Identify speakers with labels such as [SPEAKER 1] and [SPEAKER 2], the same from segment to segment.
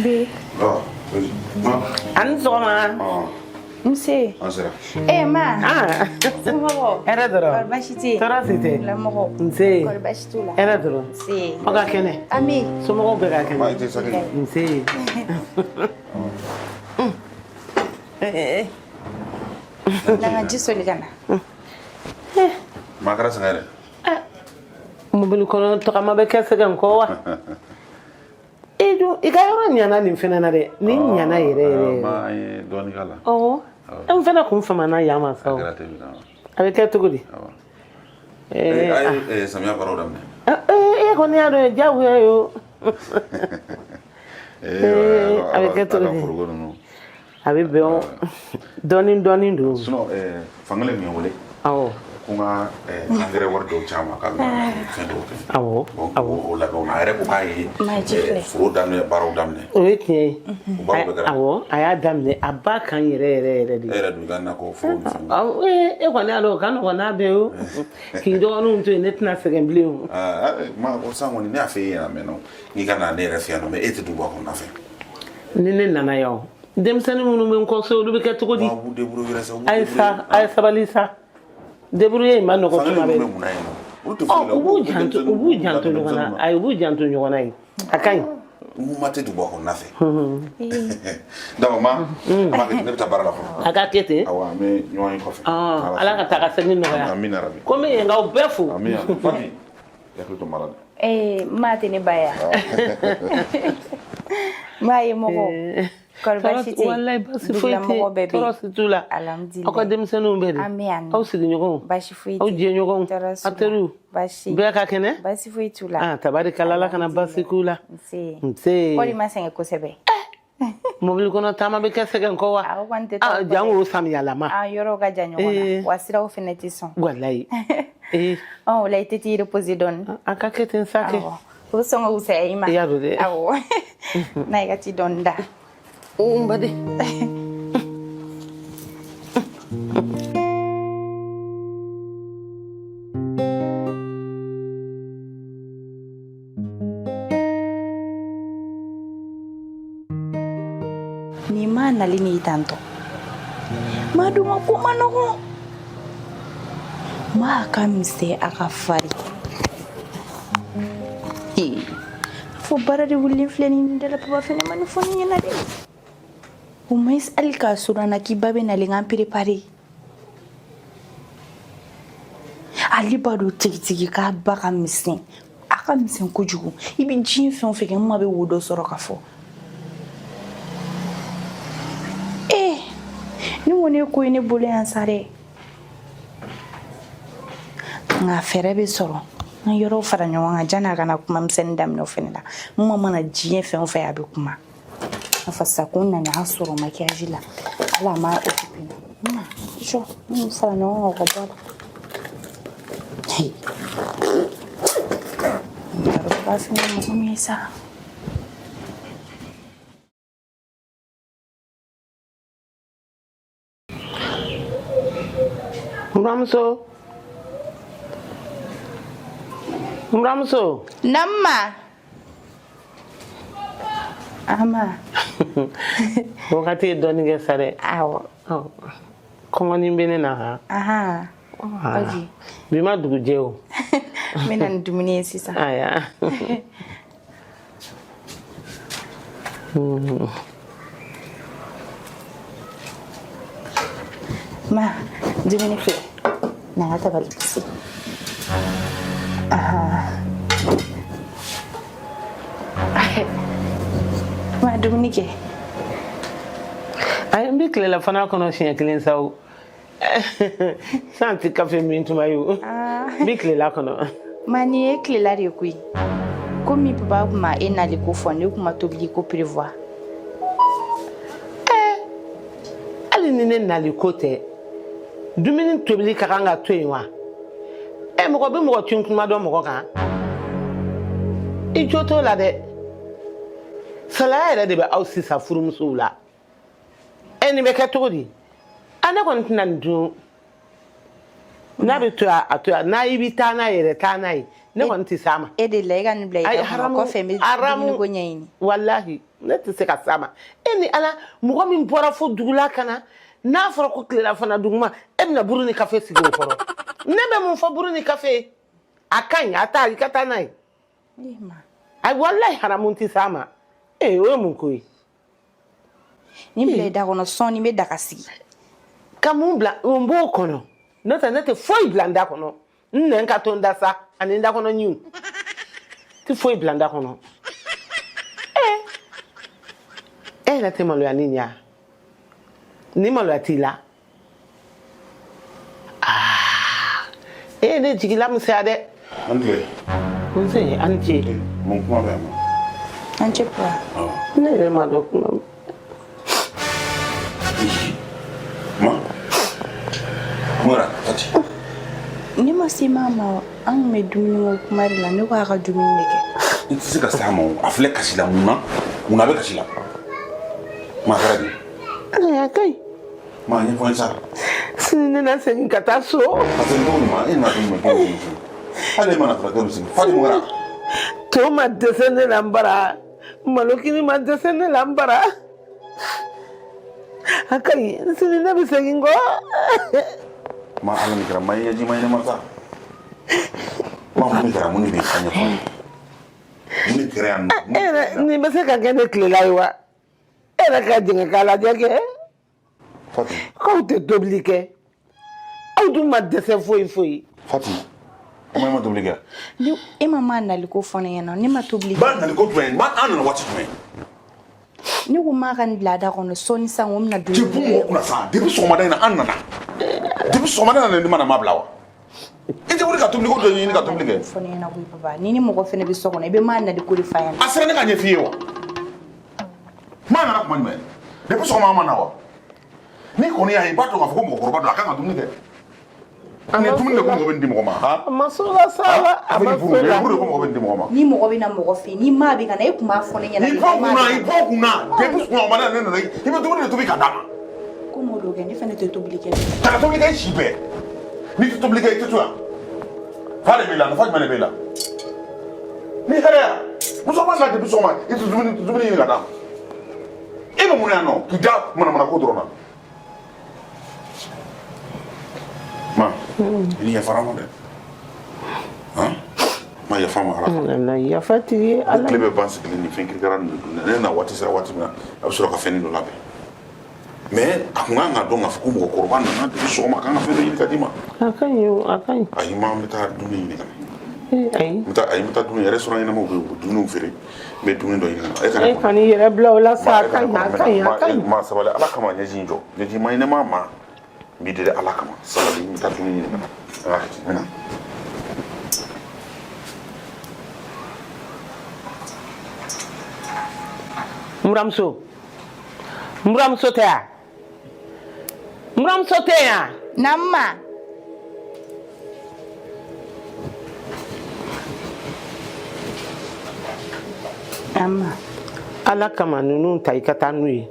[SPEAKER 1] Bi.
[SPEAKER 2] A ni sɔgɔma.
[SPEAKER 1] Nse.
[SPEAKER 3] An sera.
[SPEAKER 1] Eh ma.
[SPEAKER 2] Ah.
[SPEAKER 1] Somɔgɔw?
[SPEAKER 2] Hɛrɛ dɔrɔn.
[SPEAKER 1] Kɔri baasi tɛ yen?
[SPEAKER 2] Tɔɔrɔ si tɛ.
[SPEAKER 1] Lamɔgɔw?
[SPEAKER 2] Nse.
[SPEAKER 1] Kɔri baasi t'u la?
[SPEAKER 2] Hɛrɛ dɔrɔn.
[SPEAKER 1] Nse.
[SPEAKER 2] Aw ka kɛnɛ.
[SPEAKER 1] Ami.
[SPEAKER 2] Somɔgɔw bɛɛ ka kɛnɛ.
[SPEAKER 3] Ma i tɛ saki.
[SPEAKER 2] Nse. Eh,
[SPEAKER 1] Na ka ji soli ka na.
[SPEAKER 3] Ma kɛra sɛgɛn dɛ.
[SPEAKER 2] Mobili kɔnɔ tagama bɛ kɛ sɛgɛn kɔ wa? E dun i ka yɔrɔ ɲana nin fɛnɛ na dɛ. Nin ɲana yɛrɛ yɛrɛ yɛrɛ.
[SPEAKER 3] Ma an ye dɔɔnin k'a la.
[SPEAKER 2] Ɔwɔ. N fɛnɛ kun famana yan ma sa
[SPEAKER 3] A
[SPEAKER 2] o.
[SPEAKER 3] kɛra ten na.
[SPEAKER 2] A bɛ kɛ cogo di?
[SPEAKER 3] Awɔ.
[SPEAKER 2] Eh,
[SPEAKER 3] A ye samiya baaraw daminɛ.
[SPEAKER 2] E kɔni y'a dɔn diyagoya ye o.
[SPEAKER 3] Eh,
[SPEAKER 2] a bɛ kɛ cogo di?
[SPEAKER 3] Foroko ninnu.
[SPEAKER 2] A bɛ bɛn o. Dɔɔnin dɔɔnin don.
[SPEAKER 3] Sinon fankelen tun ye n wele.
[SPEAKER 2] Awɔ.
[SPEAKER 3] Ko n ka angɛrɛ wari dɔw ci a ma k'a bɛna fɛn dɔw kɛ.
[SPEAKER 2] Awɔ.
[SPEAKER 3] Bon,
[SPEAKER 2] Awɔ.
[SPEAKER 3] o labɛnw na a yɛrɛ ko k'a ye
[SPEAKER 1] Ma ji filɛ.
[SPEAKER 3] foro daminɛ baaraw daminɛ.
[SPEAKER 2] O ye tiɲɛ ye.
[SPEAKER 3] O baaraw bɛɛ kɛra.
[SPEAKER 2] Awɔ, a y'a daminɛ a b'a kan yɛrɛ yɛrɛ yɛrɛ de.
[SPEAKER 3] E yɛrɛ dun ka nakɔ foro ni fɛnw.
[SPEAKER 2] Awɔ, e kɔni y'a dɔn o ka nɔgɔn n'a bɛɛ ye o. K'i dɔgɔninw to yen ne tɛna sɛgɛn bilen o.
[SPEAKER 3] Aa ma ko san kɔni ne y'a fɛ e ɲɛna a mɛnna o n'i ka na ne yɛrɛ fɛ yan nɔ mais e tɛ duguba kɔnɔna fɛ.
[SPEAKER 2] Ni ne nana yan o, denmisɛnnin minnu bɛ n kɔ so olu bɛ kɛ cogo di?
[SPEAKER 3] Wa b'u débrouiller yɛrɛ sa, u b'u
[SPEAKER 2] A ye sa, a ye sabali sa. Débrouiller in ma nɔgɔn
[SPEAKER 3] Fankelen
[SPEAKER 2] tuma
[SPEAKER 3] ninnu
[SPEAKER 2] bɛɛ.
[SPEAKER 3] bɛ mun na yen nɔ? Olu tɛ
[SPEAKER 2] Ɔ,
[SPEAKER 3] foyi la.
[SPEAKER 2] u b'u janto, u b'u janto ɲɔgɔn na. Ayi, u b'u janto ɲɔgɔn na yen. A ka ɲi.
[SPEAKER 3] Ma tɛ duguba kɔnɔna fɛ. D'accord ma, an b'a kɛ ne bɛ taa baara la fɔlɔ.
[SPEAKER 2] A ka kɛ ten.
[SPEAKER 3] Awɔ, an bɛ ɲɔgɔn ye kɔfɛ.
[SPEAKER 2] Ɔn, Ala ka taa ka segin nɔgɔya.
[SPEAKER 3] Amina rabi.
[SPEAKER 2] Ko n bɛ yen k'aw bɛɛ fo.
[SPEAKER 3] Amina. Fati, i hakili to mara la.
[SPEAKER 1] Eh ma tɛ ne ba ya. Ma ye mɔgɔ. Kɔri baasi tɛ yen?
[SPEAKER 2] Walayi baasi foyi tɛ
[SPEAKER 1] Dugulamɔgɔ bɛɛ bɛ yen.
[SPEAKER 2] tɔɔrɔ si t'u la.
[SPEAKER 1] Alhamdulilayi.
[SPEAKER 2] Aw ka denmisɛnninw bɛɛ de.
[SPEAKER 1] An bɛ yan nɔ.
[SPEAKER 2] Aw sigiɲɔgɔnw.
[SPEAKER 1] Baasi foyi tɛ
[SPEAKER 2] Aw
[SPEAKER 1] yen.
[SPEAKER 2] jɛɲɔgɔnw.
[SPEAKER 1] Tɔɔrɔ si
[SPEAKER 2] Aw
[SPEAKER 1] t'u la.
[SPEAKER 2] teriw.
[SPEAKER 1] Baasi.
[SPEAKER 2] Bɛɛ ka kɛnɛ.
[SPEAKER 1] Baasi foyi t'u la.
[SPEAKER 2] Ah, tabarikala Ala kana baasi k'u la.
[SPEAKER 1] Nse.
[SPEAKER 2] Nse.
[SPEAKER 1] Kɔri ma sɛgɛn kosɛbɛ.
[SPEAKER 2] Mobili kɔnɔ taama bɛ kɛ sɛgɛn kɔ wa?
[SPEAKER 1] Awɔ kɔni tɛ taa
[SPEAKER 2] Ah,
[SPEAKER 1] o kɔ dɛ.
[SPEAKER 2] jango o samiyalama.
[SPEAKER 1] An yɔrɔw ka jan ɲɔgɔn
[SPEAKER 2] Eh.
[SPEAKER 1] na. Wa siraw fɛnɛ tɛ sɔn.
[SPEAKER 2] Walayi. Eh,
[SPEAKER 1] Ɔ o la i tɛ t'i reposer dɔɔni.
[SPEAKER 2] a ka kɛ ten sa kɛ.
[SPEAKER 1] Awɔ. O bɛ sɔn ka wusaya i ma.
[SPEAKER 2] I y'a dɔn dɛ.
[SPEAKER 1] Awɔ. Na i ka t'i dɔɔni da.
[SPEAKER 2] N baden.
[SPEAKER 1] Nin ma nali ni tantɔ. Ma dun ka ko ma nɔgɔn. Ma ka misɛn a ka farin. Ee, fo baara de wulilen filɛ nin da la papa fɛnɛ ma nin fɔ ne ɲɛna dɛ. Au moins hali k'a sɔrɔ an na k'i ba bɛ nalen k'an préparer. Ale b'a dɔn tigitigi k'a ba ka misɛn. A ka misɛn kojugu. I bɛ diɲɛ fɛn o fɛn kɛ n ma bɛ wo dɔ sɔrɔ ka fɔ. Ee, ni kɔni ye ko ye ne bolo yan sa dɛ. Nka fɛɛrɛ bɛ sɔrɔ. N ka yɔrɔw fara ɲɔgɔn kan janni a kana kuma misɛnnin daminɛ o fɛnɛ la. N ma mana diɲɛ fɛn o fɛn a bɛ kuma. A fɔ sisan ko n nana a sɔrɔ maquillage la. Hali a ma occupé n na. N ma jɔ n y'u fara ɲɔgɔn kan ka bɔ a la. Hey. N t'a dɔn papa fɛnɛ ye mɔgɔ min ye sa.
[SPEAKER 2] N buramuso. N buramuso.
[SPEAKER 1] Naamu ma. Ama.
[SPEAKER 2] Wagati ye dɔɔnin kɛ sa dɛ.
[SPEAKER 1] Awɔ.
[SPEAKER 2] Ɔ, kɔngɔnin bɛ ne na han.
[SPEAKER 1] Ahan.
[SPEAKER 2] Ah,
[SPEAKER 1] Ok.
[SPEAKER 2] Bi ma dugu jɛ o.
[SPEAKER 1] N bɛ na ni dumuni ye sisan.
[SPEAKER 2] Aya.
[SPEAKER 1] Ma, dumuni filɛ. Na n ka tabali bisi. Ahan. Ma, dumuni kɛ.
[SPEAKER 2] Ayi, n bɛ tilelafana kɔnɔ siɲɛ kelen sa o. San tɛ kafe min tuma ye o. N bɛ tilela kɔnɔ.
[SPEAKER 1] Ma, nin ye tilela de ye koyi. Komi papa kun ma e nali ko fɔ, ne kun ma tobili ko prévoir.
[SPEAKER 2] Hali ni ne nali ko tɛ, dumuni tobili ka kan ka to yen wa? Ɛ, mɔgɔ bɛ mɔgɔ tun kuma dɔn mɔgɔ kan. I jo t'o la dɛ. Salaya yɛrɛ de bɛ aw sisan furumusow la. Ɛ, nin bɛ kɛ cogo di? A, ne kɔni tɛna nin dun. N'a bɛ to yan, a to yan. N'a i bɛ taa n'a yɛrɛ, taa n'a ye. Ne kɔni tɛ s'a ma.
[SPEAKER 1] E de la, e ka nin bila i
[SPEAKER 2] Ayi,
[SPEAKER 1] da kɔnɔ.
[SPEAKER 2] haramu,
[SPEAKER 1] Kɔfɛ n bɛ
[SPEAKER 2] haramu.
[SPEAKER 1] dumuniko ɲɛɲini.
[SPEAKER 2] Walahi, ne tɛ se ka s'a ma. E ni Ala, mɔgɔ min bɔra fo dugu la ka na, n'a fɔra ko tilelafana duguma, e bɛna buru ni kafe sigi o kɔrɔ. Ne bɛ mun fɔ buru ni kafe ye? A ka ɲi, a taa, i ka taa n'a ye. Ayi, walahi, haramu tɛ s'a ma. Ee, o ye mun ko ye?
[SPEAKER 1] Nin bila i da kɔnɔ, sɔɔni n bɛ daga sigi.
[SPEAKER 2] Ka mun bila n b'o kɔnɔ? N'o tɛ, ne tɛ foyi bila n da kɔnɔ. N nɛn ka to n da sa, ani n da kɔnɔ ɲiw. Tɛ foyi bila n da kɔnɔ. Ee, e yɛrɛ tɛ maloya ni nin ye wa? Ni maloya t'i la? Aa, e ye ne jigi lamisɛnya dɛ.
[SPEAKER 3] An tile.
[SPEAKER 2] Nse, an ce.
[SPEAKER 3] Mun kuma bɛ yan nɔ?
[SPEAKER 1] An ce papa.
[SPEAKER 2] Ne yɛrɛ ma dɔn kuma.
[SPEAKER 3] Ma. Mun kɛra Fati?
[SPEAKER 1] Ne ma se maa ma, an tun bɛ dumuni ko kuma de la. Ne ko a ka dumuni de kɛ.
[SPEAKER 3] I tɛ se ka s'a ma o. A filɛ kasi la mun na? Mun na a bɛ kasi la? Ma, a kɛra di?
[SPEAKER 2] A ka ɲi.
[SPEAKER 3] Ma, ɲɛfɔ n ye sa.
[SPEAKER 2] Sini ne na segin ka taa so.
[SPEAKER 3] A segin cogo ɲuman, e nana cogo jumɛn cogo jumɛn? Hali e mana furakɛ bɛ segin. Fati, mun kɛra?
[SPEAKER 2] To ma dɛsɛ ne la n bara, malokini ma dɛsɛ ne la n bara. A ka ɲi, sini ne bɛ segin kɔ.
[SPEAKER 3] Ma, ala ni kɛra, ma, i ɲɛji ma ɲɛnama sa. Ma, mun de kɛra? Mun de bɛ yen? A ɲɛfɔ n ye. Mun de kɛra yan nɔ?
[SPEAKER 2] E yɛrɛ, nin bɛ se ka kɛ ne tilela ye wa? E yɛrɛ ka jɛngɛ k'a lajɛ kɛ.
[SPEAKER 3] Fati.
[SPEAKER 2] K'aw tɛ tobili kɛ, aw dun ma dɛsɛ foyi foyi.
[SPEAKER 3] Fati, o ma e ma tobili kɛ?
[SPEAKER 1] Ne e ma maa naliko fɔ ne ɲɛna, ne ma tobili kɛ.
[SPEAKER 3] Ba naliko jumɛn? Ba, an nana waati jumɛn?
[SPEAKER 1] Ne ko maa ka nin bila a da kɔnɔ, sɔɔni sisan ko n bɛna
[SPEAKER 3] Ti
[SPEAKER 1] dumuni
[SPEAKER 3] bɔ mɔgɔ kunna sa. Depuis sɔgɔmada in na an nana. Depuis sɔgɔmada in na ne ma na ma bila wa? I tɛ wuli ka tobili ko dɔ ɲini ka tobili kɛ?
[SPEAKER 1] Fɔ ne ɲɛna koyi papa, ni ni mɔgɔ fɛnɛ bɛ so kɔnɔ, i bɛ maa naliko de f'a ɲɛna.
[SPEAKER 3] A sera ne ka ɲɛf'i ye wa? Maa nana kuma jumɛn? Depuis sɔgɔma an ma na wa? N'i kɔni y'a ye, i b'a dɔn k'a fɔ ko mɔgɔkɔrɔba don, a kan ka dumuni kɛ. Nin dumuni de ko mɔgɔ bɛ nin di mɔgɔ ma han?
[SPEAKER 2] A ma s'o la sa la, a ma s'o la.
[SPEAKER 3] Furu de ko mɔgɔ bɛ nin di mɔgɔ ma.
[SPEAKER 1] Ni mɔgɔ bɛ na mɔgɔ fɛ yen, ni maa bɛ ka na, e tun b'a fɔ ne ɲɛna.
[SPEAKER 3] I bɔ kunna, i bɔ kunna. Depuis sɔgɔmada ne nana, i bɛ dumuni de tobi ka d'a ma.
[SPEAKER 1] Komi o don kɛ, ne fɛnɛ tɛ tobili kɛ.
[SPEAKER 3] Kana tobili kɛ i si bɛɛ. N'i tɛ tobili kɛ, i tɛ to yan. Fa de b'i la, nafa jumɛn de b'e la? Ni hɛrɛ ya, musokɔrɔba nana depuis sɔgɔma, i tɛ dumuni ɲini ka d'a ma. E bɛ mun na yan nɔ? K'i da manamana ko dɔrɔn na. Ma, i ni yafara ma dɛ. Han? Ma, yafa ma, Ala kama.
[SPEAKER 2] Ala yafa tigi ye Ala.
[SPEAKER 3] Tile bɛ ban sigilen ni fɛn kirikara ninnu dun na. Ne na waati sera waati min na, a bɛ sɔrɔ ka fɛnnin dɔ labɛn. Mais a kun kan ka dɔn k'a fɔ ko mɔgɔkɔrɔba nana depuis sɔgɔma, a kan ka fɛn dɔ ɲini ka d'i ma.
[SPEAKER 2] A ka ɲi o, a ka ɲi.
[SPEAKER 3] Ayi ma, n bɛ taa dumuni ɲini ka na.
[SPEAKER 2] Ee, ayi.
[SPEAKER 3] N bɛ taa, ayi, n bɛ taa dumuni restaurant ɲɛnamaw bɛ yen, u bɛ dumuniw feere. N bɛ dumuni dɔ ɲini ka na. E ka ne
[SPEAKER 2] E
[SPEAKER 3] kɔnɔ.
[SPEAKER 2] kɔni yɛrɛ bila o la sa, a ka ɲi, a ka ɲi, a ka ɲi.
[SPEAKER 3] Ma, sabali, Ala kama, ɲɛji in jɔ. Ɲɛji ma ɲɛnama ma. N b'i deli Ala kama, sabali, n bɛ taa dumuni ɲini ka na. An ka kɛ ten, n bɛ na.
[SPEAKER 2] N buramuso, n buramuso tɛ yan? N buramuso tɛ yan?
[SPEAKER 1] Na ma. Na ma.
[SPEAKER 2] Ala kama, ninnu ta, i ka taa n'u ye.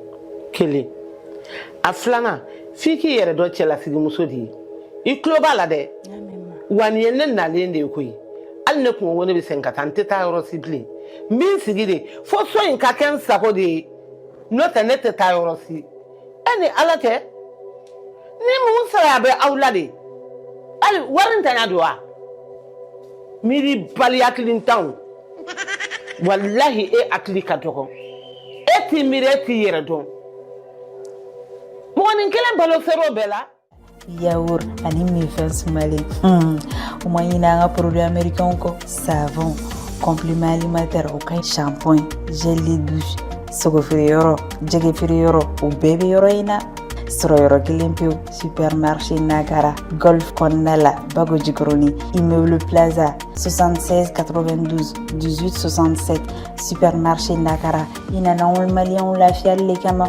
[SPEAKER 2] Kelen, a filanan, f'i k'i yɛrɛ dɔn cɛlasigimuso de ye. I tulo b'a la dɛ. Wa nin ye ne nalen de ye koyi. Hali ne kun ko ne bɛ segin ka taa, n tɛ taa yɔrɔ si bilen. N bɛ n sigi de fo so in ka kɛ n sago de ye, n'o tɛ ne tɛ taa yɔrɔ si. E ni Ala cɛ, ni mun saraya bɛ aw la de? Hali wari ntanya don wa? Miiribali hakilintanw. Walahi, e hakili ka dɔgɔ. E t'i miiri, e t'i yɛrɛ dɔn. Mɔgɔnin kelen balo ser'o bɛɛ la.
[SPEAKER 4] Yaourt ani minfɛn sumalen, o ma ɲinɛ an ka produit américain kɔ: savon, complément alimentaire, o ka ɲi, shampoing, gel de douche. Sogo feere yɔrɔ, jɛgɛ feere yɔrɔ, o bɛɛ bɛ yɔrɔ in na. Sɔrɔ yɔrɔ kelen pewu, supermarché Nagara, Golf kɔnɔna la, Bago Jikɔrɔni, immeuble Plaza, 76 92 18 67. Supermarché Nagara, i nana anw maliyɛnw lafiyali le kama.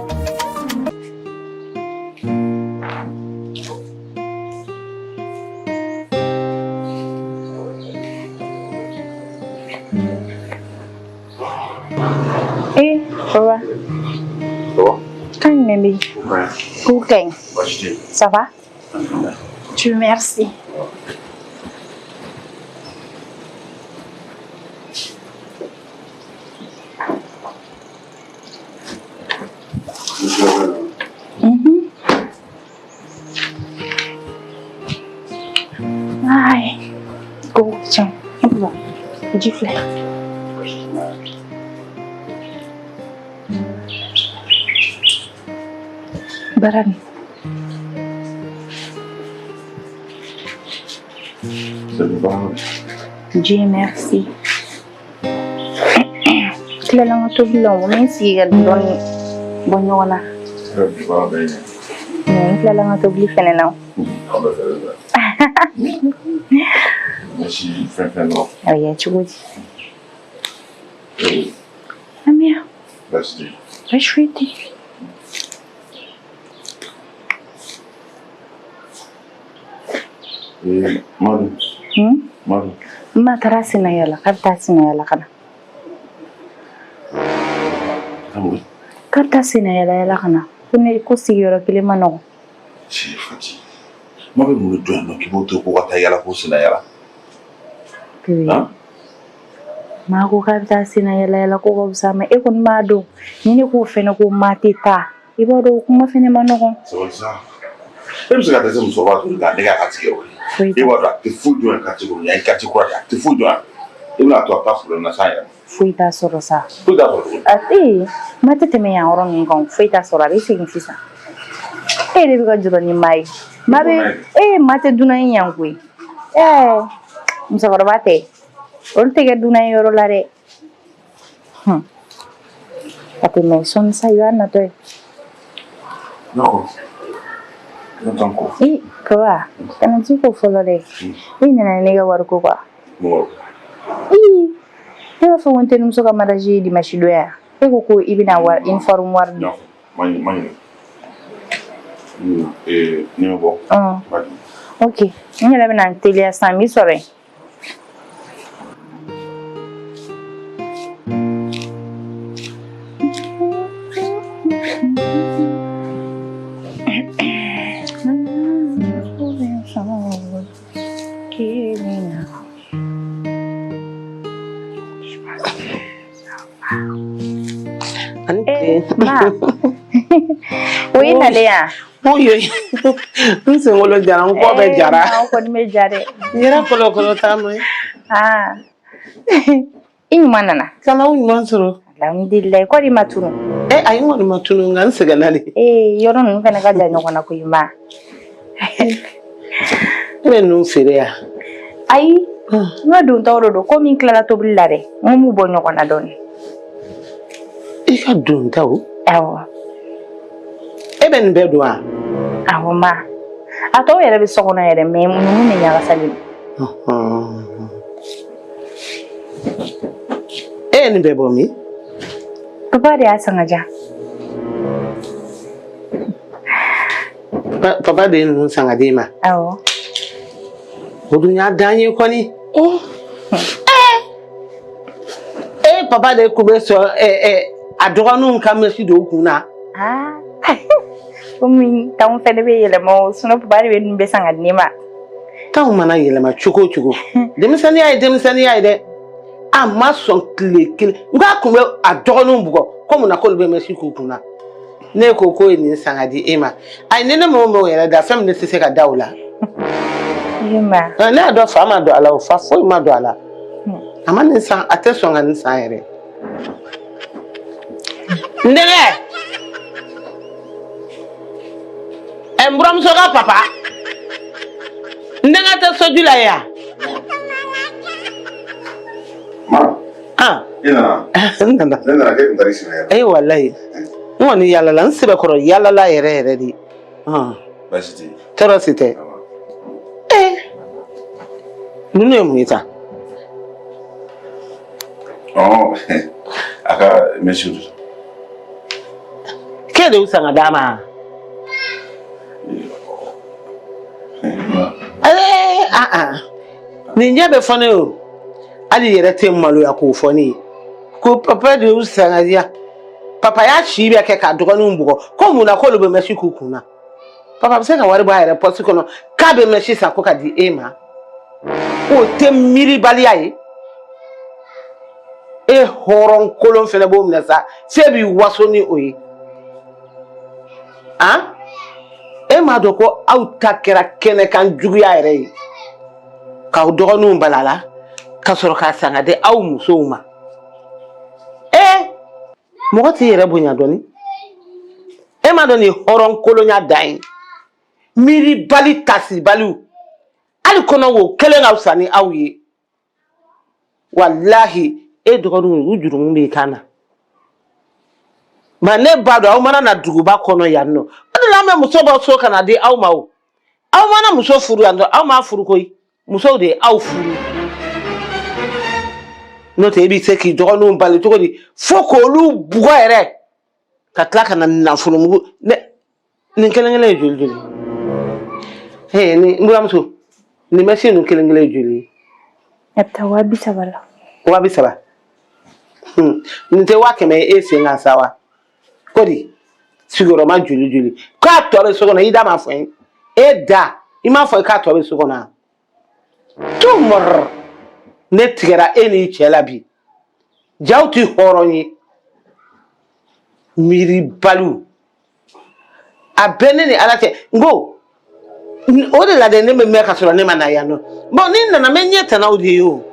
[SPEAKER 1] Eh, papa.
[SPEAKER 3] Ça va?
[SPEAKER 1] Kan jumɛn bɛ yen?
[SPEAKER 3] Ouais.
[SPEAKER 1] K'u ka ɲi.
[SPEAKER 3] Baasi tɛ yen.
[SPEAKER 1] Ça va? Tu merci. Ai, ko ca. Baba, ji filɛ. Bara nin. Dieu merci. Tilala n ka tobili la o n bɛ n sigi ka dɔɔni bɔ ɲɔgɔn na. N tilala n ka tobili fɛnɛ na. A bɛ kɛ cogo di? Amiya. Baasi foyi tɛ.
[SPEAKER 3] Madu. Madu.
[SPEAKER 1] Ma taara senna yala k'a bɛ taa senna yala ka na. K'a bɛ taa senna yala yala ka na. Ko ne ko sigiyɔrɔ kelen man nɔgɔn.
[SPEAKER 3] Cɛ Fati. Ma bɛ mun de dɔn yan nɔ k'i b'o to ko ka taa yala ko senna yala.
[SPEAKER 1] Ma ko k'a bɛ taa senna yala yala ko ka fisa ma e kɔni b'a dɔn ni ne k'o fɛnɛ ko ma tɛ taa i b'a dɔn o kuma fɛnɛ man nɔgɔn.
[SPEAKER 3] Sabali sa. E bɛ se ka dɛsɛ musokɔrɔba tuguni k'a nɛgɛ a ka tigɛ o ye. E b'a dɔn a tɛ foyi dɔn yan quartier kɔnɔ yan ye quartier kura de ye a tɛ foyi dɔn yan. I bɛna to a bɛ taa problème na s'an yɛrɛ ma.
[SPEAKER 1] Foyi t'a sɔrɔ sa.
[SPEAKER 3] Foyi t'a sɔrɔ tuguni.
[SPEAKER 1] A ee ma tɛ tɛmɛ yan yɔrɔ ninnu kan foyi t'a sɔrɔ a bɛ segin sisan. E yɛrɛ bɛ ka jɔrɔ ni maa ye. Maa bɛ ee maa tɛ dunan ye yan koyi. Ɛɛ musokɔrɔba tɛ olu tɛ kɛ dunan ye yɔrɔ la dɛ. A tɛ mɛn sɔɔni sa i b'a natɔ ye.
[SPEAKER 3] D'accord. Ne t'an ko.
[SPEAKER 1] I kaba kana t'i ko fɔlɔ dɛ. I nana ne ka wari ko quoi. Ii ne b'a fɔ ko n terimuso ka mariage ye dimanche don ya. E ko ko i bɛna wari uniforme wari di.
[SPEAKER 3] Ma ɲinɛ. Ne bɛ bɔ.
[SPEAKER 1] Ok n yɛrɛ bɛna n teliya sisan n b'i sɔrɔ yen. Ma. O y'i nalen yan.
[SPEAKER 2] Oyo, n senkolo jara, n kɔ bɛɛ jara.
[SPEAKER 1] Aw kɔni bɛ ja dɛ.
[SPEAKER 2] N yɛrɛ kɔlɔkɔlɔ taama ye.
[SPEAKER 1] Aa. I ɲuman nana.
[SPEAKER 2] Kana aw ɲuman sɔrɔ.
[SPEAKER 1] Alhamdulilayi kɔri i ma tunu.
[SPEAKER 2] Ayi n kɔni ma tunu nka n sɛgɛnna de.
[SPEAKER 1] Ee yɔrɔ ninnu fana ka jan ɲɔgɔn na koyi ma.
[SPEAKER 2] E bɛ ninnu feere yan?
[SPEAKER 1] Ayi. N ka dontaw de don komi n tilala tobili la dɛ. N ko n b'u bɔ ɲɔgɔn na dɔɔni.
[SPEAKER 2] I ka dontaw?
[SPEAKER 1] Awɔ.
[SPEAKER 2] E bɛ nin bɛɛ don wa?
[SPEAKER 1] Awɔ ma. A tɔw yɛrɛ bɛ so kɔnɔ yɛrɛ mais ninnu de ɲagasalen
[SPEAKER 2] don. E ye nin bɛɛ bɔ min?
[SPEAKER 1] Papa de y'a san ka di yan.
[SPEAKER 2] Papa de ye ninnu san ka di e ma?
[SPEAKER 1] Awɔ.
[SPEAKER 2] O dun y'a dan ye kɔni. E papa de kun bɛ sɔn a dɔgɔninw ka mɛsi don u kun na.
[SPEAKER 1] Komi temps fɛnɛ bɛ yɛlɛma o sinon papa de bɛ ninnu bɛɛ san ka di ne ma.
[SPEAKER 2] Temps mana yɛlɛma cogo o cogo denmisɛnninya ye denmisɛnninya ye dɛ. A ma sɔn tile kelen n k'a kun bɛ a dɔgɔninw bugɔ ko mun na k'olu bɛ mɛsi k'u kun na. Ne ko k'o ye nin san ka di e ma ayi ni ne m'o mɛn o yɛrɛ da fɛn min ne tɛ se ka da o la. Ne y'a dɔn fa ma don a la o fa foyi ma don a la. A ma nin san a tɛ sɔn ka nin san yɛrɛ. N denkɛ ɛ n buranmuso ka papa n denkɛ tɛ soju la yan.
[SPEAKER 3] Ma.
[SPEAKER 2] Ah.
[SPEAKER 3] I nana.
[SPEAKER 2] N nana.
[SPEAKER 3] Ne nana k'e tun taara i senna yala.
[SPEAKER 2] Ee walayi n kɔni yalala n sɛbɛkɔrɔ yalala yɛrɛ yɛrɛ de.
[SPEAKER 3] Baasi tɛ yen.
[SPEAKER 2] Tɔɔrɔ si tɛ. Ee ninnu ye mun ye tan?
[SPEAKER 3] A ka mɛsiw don.
[SPEAKER 2] K'e de y'u san ka d'a ma? Ee aa nin ɲɛ bɛ fɔ ne ye o. Hali yɛrɛ tɛ maloya k'o fɔ ne ye ko papa de y'u san ka di yan. Papa y'a si bɛɛ kɛ k'a dɔgɔninw bugɔ ko mun na k'olu bɛ mɛsi k'u kun na. Papa bɛ se ka wari bɔ a yɛrɛ pɔsi kɔnɔ k'a bɛ mɛsi san ko ka di e ma. O tɛ miiribaliya ye. E hɔrɔn kolon fɛnɛ b'o minɛ sa f'e b'i waso ni o ye. Han? E m'a dɔn ko aw ta kɛra kɛnɛkan juguya yɛrɛ ye. K'aw dɔgɔninw bala la ka sɔrɔ k'a san ka di aw musow ma. Ee, mɔgɔ t'i yɛrɛ bonya dɔɔni. E m'a dɔn nin hɔrɔn kolonya dan ye. Miiribali tasibaliw. Hali kɔnɔ wo kelen ka fisa ni aw ye. Walahi e dɔgɔninw u jurumu b'i kan na. Ma ne b'a dɔn aw mana na duguba kɔnɔ yan nɔ. O de la an bɛ muso bɔ so ka na di aw ma o. Aw mana muso furu yan nɔ, aw m'a furu koyi. Musow de ye aw furu. N'o tɛ e bɛ se k'i dɔgɔninw bali cogo di fo k'olu bugɔ yɛrɛ ka tila ka na nafolomugu ne nin kelen kelen ye joli joli ye? Ni n buramuso nin mɛsi ninnu kelen kelen ye joli ye?
[SPEAKER 1] A bɛ taa 30 000 la.
[SPEAKER 2] 30 000? Nin tɛ 100 000 ye e sen kan sa wa? Ko di sigiyɔrɔma joli joli k'a tɔ bɛ so kɔnɔ? I da m'a fɔ n ye, e da i m'a fɔ k'a tɔ bɛ so kɔnɔ wa? Tumɔrɔ ne tigɛra e n'i cɛ la bi. Jaw tɛ hɔrɔn ye, miiribaliw. A bɛɛ ne ni Ala cɛ. N ko o de la dɛ, ne bɛ mɛn ka sɔrɔ ne ma na yan nɔ. Bon, ni n nana n bɛ ɲɛ tanaw de ye o.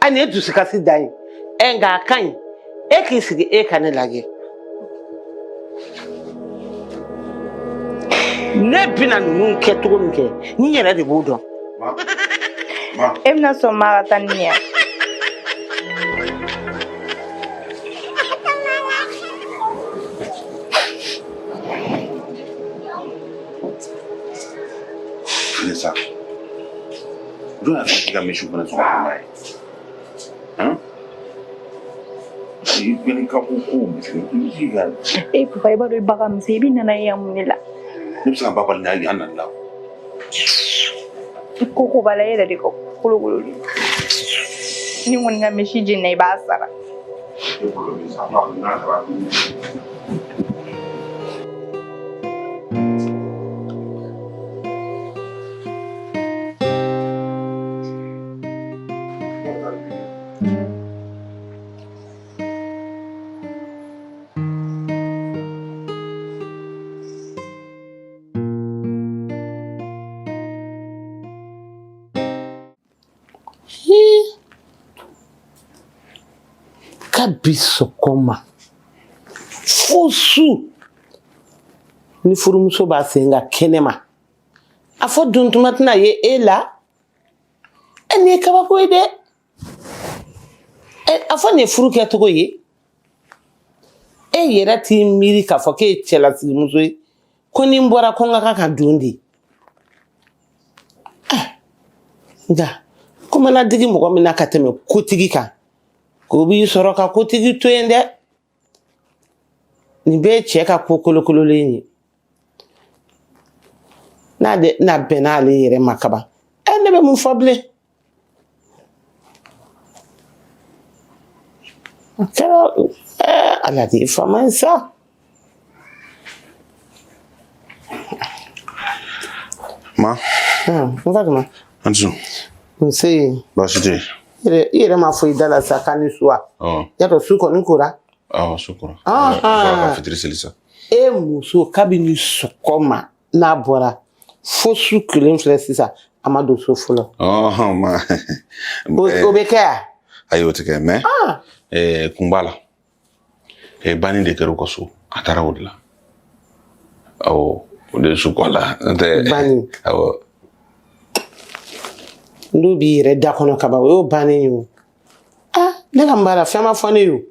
[SPEAKER 2] A nin ye dusukasi dan ye. Ɛ, nka a ka ɲi e k'i sigi e ka ne lajɛ. Ne bɛna ninnu kɛ cogo min kɛ, n yɛrɛ de b'o dɔn.
[SPEAKER 1] E bɛna sɔn maa ka taa ni nin ye?
[SPEAKER 3] Sa jɔn y'a fɔ k'i ka misiw fana sɔn ka n'a ye? I kɔni ka ko ko misi ka.
[SPEAKER 1] E papa, i b'a dɔn i ba ka misɛn, i bɛ nana ye yan mun de la?
[SPEAKER 3] Ne bɛ se ka n ba bali n'a yan nali la?
[SPEAKER 1] I ko ko b'a la, e yɛrɛ de ka kolokolo de. Ni kɔni ka misi jenina, i b'a sara.
[SPEAKER 3] Ne bolo bɛ sa, n'a kɛra.
[SPEAKER 2] Kabi sɔgɔma fo su, ni furumuso b'a sen kan kɛnɛma, a fɔ duntuma tɛna ye e la. E, nin ye kabako ye dɛ. A fɔ nin ye furu kɛcogo ye? E yɛrɛ t'i miiri k'a fɔ k'e ye cɛlasigimuso ye, ko ni n bɔra ko n ka kan ka don de. Nka ko mana digi mɔgɔ min na ka tɛmɛ kotigi kan, k'o b'i sɔrɔ ka kotigi to yen dɛ. Nin bɛɛ ye cɛ ka ko kolokololen ye. N'a de n'a bɛnna ale yɛrɛ ma kaban, ɛ, ne bɛ mun fɔ bilen? A kɛra ɛ, Ala de ye faama ye sa.
[SPEAKER 3] Ma.
[SPEAKER 2] N Fatuma.
[SPEAKER 3] An su.
[SPEAKER 2] Nse.
[SPEAKER 3] Baasi tɛ yen.
[SPEAKER 2] I yɛrɛ m'a fɔ i da la sa k'an ni su wa? Y'a dɔn su kɔni kora.
[SPEAKER 3] Awɔ, su kora. Ka fitiri seli sa.
[SPEAKER 2] E muso, kabini sɔgɔma n'a bɔra fo su kelen filɛ sisan, a ma don so fɔlɔ.
[SPEAKER 3] Ma.
[SPEAKER 2] O bɛ kɛ yan?
[SPEAKER 3] Ayi, o tɛ kɛ, mais kun b'a la. Banni de kɛra u ka so, a taara o de la. Awɔ, o de ye su ko a la. N'o tɛ.
[SPEAKER 2] Banni.
[SPEAKER 3] Awɔ.
[SPEAKER 2] N'o b'i yɛrɛ da kɔnɔ kaban, o y'o bannen ye o. Ah, ne ka n b'a la, fɛn ma fɔ ne ye o.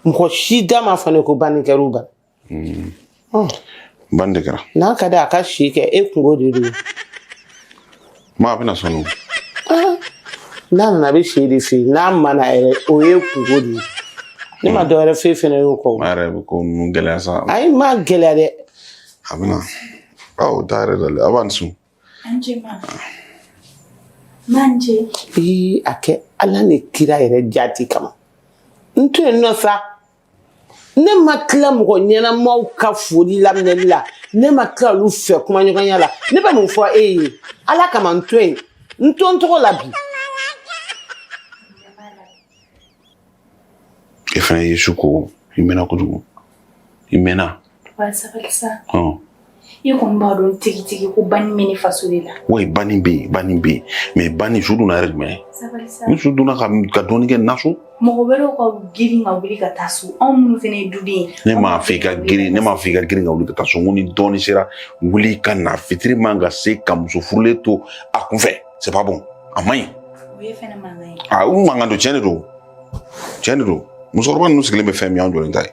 [SPEAKER 2] Mɔgɔ si da ma fɔ ne ko banni kɛra u bara.
[SPEAKER 3] Banni de kɛra.
[SPEAKER 2] N'a ka di a ka si kɛ, e kungo de don.
[SPEAKER 3] Ma, a bɛna sɔn o.
[SPEAKER 2] N'a nana, a bɛ si de fɛ yen. N'a ma na yɛrɛ, o ye kungo de ye. Ne ma dɔ wɛrɛ f'e fɛnɛ y'o kɔ.
[SPEAKER 3] Ma yɛrɛ bɛ ko ninnu gɛlɛya sa.
[SPEAKER 2] Ayi, n m'a gɛlɛya dɛ.
[SPEAKER 3] A bɛna. Aw da yɛrɛ dalen, a b'a ni su.
[SPEAKER 1] An ce ma. Manje.
[SPEAKER 2] Ii, a kɛ Ala ni kira yɛrɛ jati kama. N to yen nɔ sa. Ne ma tila mɔgɔ ɲɛnamaw ka foli laminɛli la, ne ma tila olu fɛ kumaɲɔgɔnya la. Ne bɛ mun fɔ e ye? Ala kama, n to yen, n to n tɔgɔ la bi.
[SPEAKER 3] E fana ye su ko, i mɛnna kojugu, i mɛnna.
[SPEAKER 1] Wa sabali sa.
[SPEAKER 3] Ɔn.
[SPEAKER 1] I kɔni b'a dɔn tigitigi ko banni bɛ ne faso de la.
[SPEAKER 3] Oui, banni bɛ yen, banni bɛ yen, mais banni su donna yɛrɛ jumɛn ye?
[SPEAKER 1] Sabali sa.
[SPEAKER 3] Ni su donna ka dɔɔnin kɛ na so.
[SPEAKER 1] Mɔgɔ wɛrɛw ka girin ka wuli ka taa so, anw minnu fana ye duden ye.
[SPEAKER 3] Ne m'a fɔ i ka girin, ne m'a fɔ i ka girin ka wuli ka taa so. N ko ni dɔɔnin sera, wuli ka na. Fitiri man ka se ka muso furulen to a kunfɛ, c'est pas bon, a man ɲi.
[SPEAKER 1] O ye fɛnɛ mankan ye.
[SPEAKER 3] Aa, u mankan don, tiɲɛ de don, tiɲɛ de don. Musokɔrɔba ninnu sigilen bɛ fɛn min, anw jɔlen ta ye,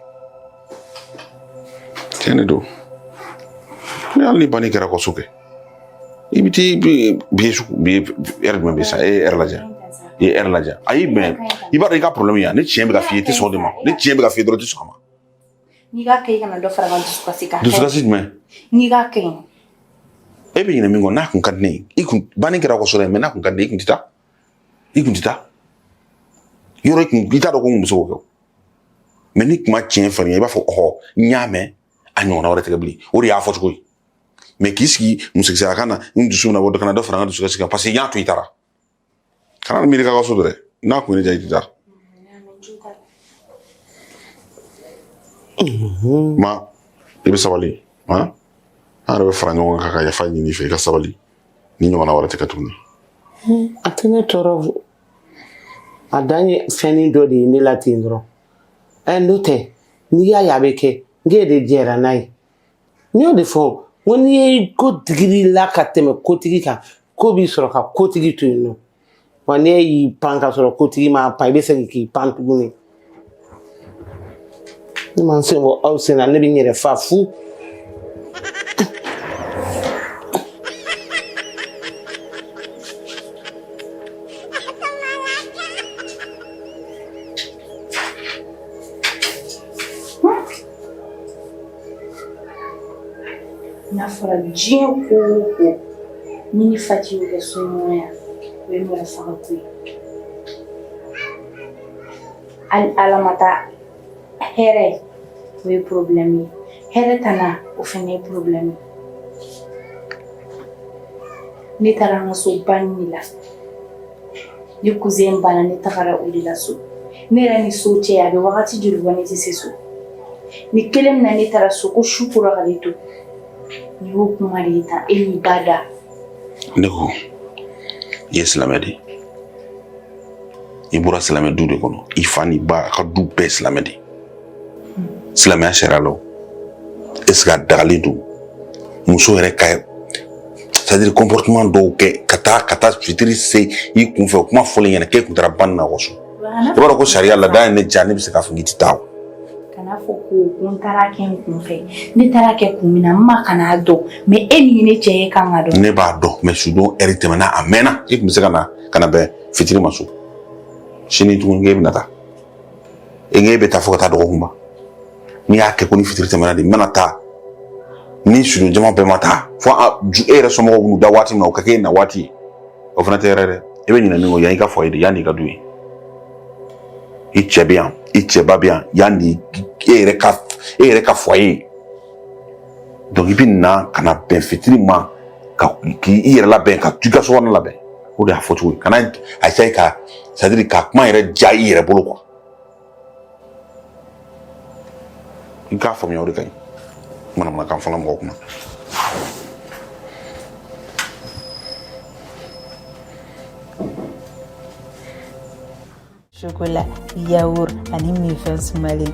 [SPEAKER 3] tiɲɛ de don. Ni hali ni banni kɛra kɔ so kɛ, i bɛ t'i bi ye sugu bi ɛri jumɛn bɛ sa? E ye ɛri lajɛ, i ye ɛri lajɛ. Ayi, mais i b'a dɔn i ka problème ye yan. Ne tiɲɛ bɛ ka f'i ye, i tɛ sɔn o de ma. Ne tiɲɛ bɛ ka f'i ye dɔrɔn, i tɛ sɔn a ma.
[SPEAKER 1] N'i k'a kɛ, i kana dɔ fara n ka dusukasi kan.
[SPEAKER 3] Dusukasi jumɛn?
[SPEAKER 1] N'i k'a kɛ yen.
[SPEAKER 3] E bɛ ɲinɛ min kɔ, n'a kun ka di ne ye, i kun banni kɛra kɔ so dɛ, mais n'a kun ka di ne ye, i kun tɛ taa, i kun tɛ taa yɔrɔ, i kun i t'a dɔn ko n kun bɛ se k'o kɛ o. Mais ni kuma tiɲɛ fɔ i b'a fɔ ɔhɔ, n y'a mɛn, a ɲɔgɔnna wɛrɛ tɛ kɛ bilen. O de y'a fɔcogo ye. Mais k'i sigi musokisɛya kan na, n dusu bɛna bɔ, kana dɔ fara n ka dusukasi kan, parce que n y'a to i taara. Kana miiri k'a ka so dɛ, n'a kun ye ne diya, i tɛ taa. Ma, i bɛ sabali, han, an yɛrɛ bɛ fara ɲɔgɔn kan ka yafa ɲini i fɛ, i ka sabali, ni ɲɔgɔnna wɛrɛ tɛ kɛ tuguni.
[SPEAKER 2] A tɛ ne tɔɔrɔ, a dan ye fɛnnin dɔ de ye ne la ten dɔrɔn. Ɛ, n'o tɛ, n'i y'a ye a bɛ kɛ, n k'e de jɛra n'a ye. N y'o de fɔ, n ko n'i ye ko digir'i la ka tɛmɛ kotigi kan, ko b'i sɔrɔ ka kotigi to yen nɔ. Wa n'e y'i pan ka sɔrɔ kotigi m'a pan, i bɛ segin k'i pan tuguni. Ne ma n sen bɔ aw sen na, ne bɛ n yɛrɛ fa fu.
[SPEAKER 1] N'a fɔra diɲɛ ko o ko, ni ni Fati y'o kɛ soɲɔgɔnya, o ye mɔgɔ faga ko ye. Hali Ala ma taa hɛrɛ, o ye problème ye. Hɛrɛ tana, o fana ye problème ye. Ne taara an ka so banni de la. Ne cousin banna, ne tagara o de la so. Ne yɛrɛ ni so cɛ, a bɛ wagati joli bɔ ne tɛ se so. Ni kelen min na ne taara so, ko su kora ka ne to. Nin y'o kuma de ye tan, e n'i ba da.
[SPEAKER 3] Ne ko i ye silamɛ de ye, i bɔra silamɛ du de kɔnɔ, i fa n'i ba ka du bɛɛ silamɛ de ye. Silamɛya sariya la, est ce que a dagalen don muso yɛrɛ ka, c'est à dire comportement dɔw kɛ ka taa fitiri se i kunfɛ, o kuma fɔlen ɲɛna k'e kun taara banni na kɔ so? I b'a dɔn ko sariya laada ye ne diya, ne bɛ se k'a fɔ k'i tɛ taa o.
[SPEAKER 1] Kana fɔ ko n taara kɛ n kun fɛ. Ne taara kɛ kun min na, n ma kana dɔn, mais e min ye ne cɛ ye kan ka dɔn.
[SPEAKER 3] Ne b'a dɔn, mais sudon ɛri tɛmɛna, a mɛnna. I tun bɛ se ka na ka na bɛn fitiri ma so. Sini tuguni k'e bɛna taa, e bɛ taa fo ka taa dɔgɔkun ban. N'i y'a kɛ ko ni fitiri tɛmɛna de, n bɛna taa, ni sudon jama bɛɛ ma taa, fo e yɛrɛ somɔgɔw b'u da waati min na, o ka kɛ e na waati ye, o fana tɛ hɛrɛ dɛ. I bɛ ɲinɛ min kɔ, yan i ka foyer de, yan de i ka du ye. I cɛ bɛ yan, i cɛba bɛ yan, yan de e yɛrɛ ka foyer ye. Donc i bɛ na ka na bɛn fitiri ma, ka k'i yɛrɛ labɛn, ka i ka sokɔnɔ labɛn. O de y'a fɔcogo ye. Kana a essayer ka, c'est à dire ka kuma yɛrɛ diya i yɛrɛ bolo quoi. I k'a faamuya, o de ka ɲi. Manamanakan fɔla mɔgɔ kunna.
[SPEAKER 4] Chocolat, yaourt ani minfɛn sumalen.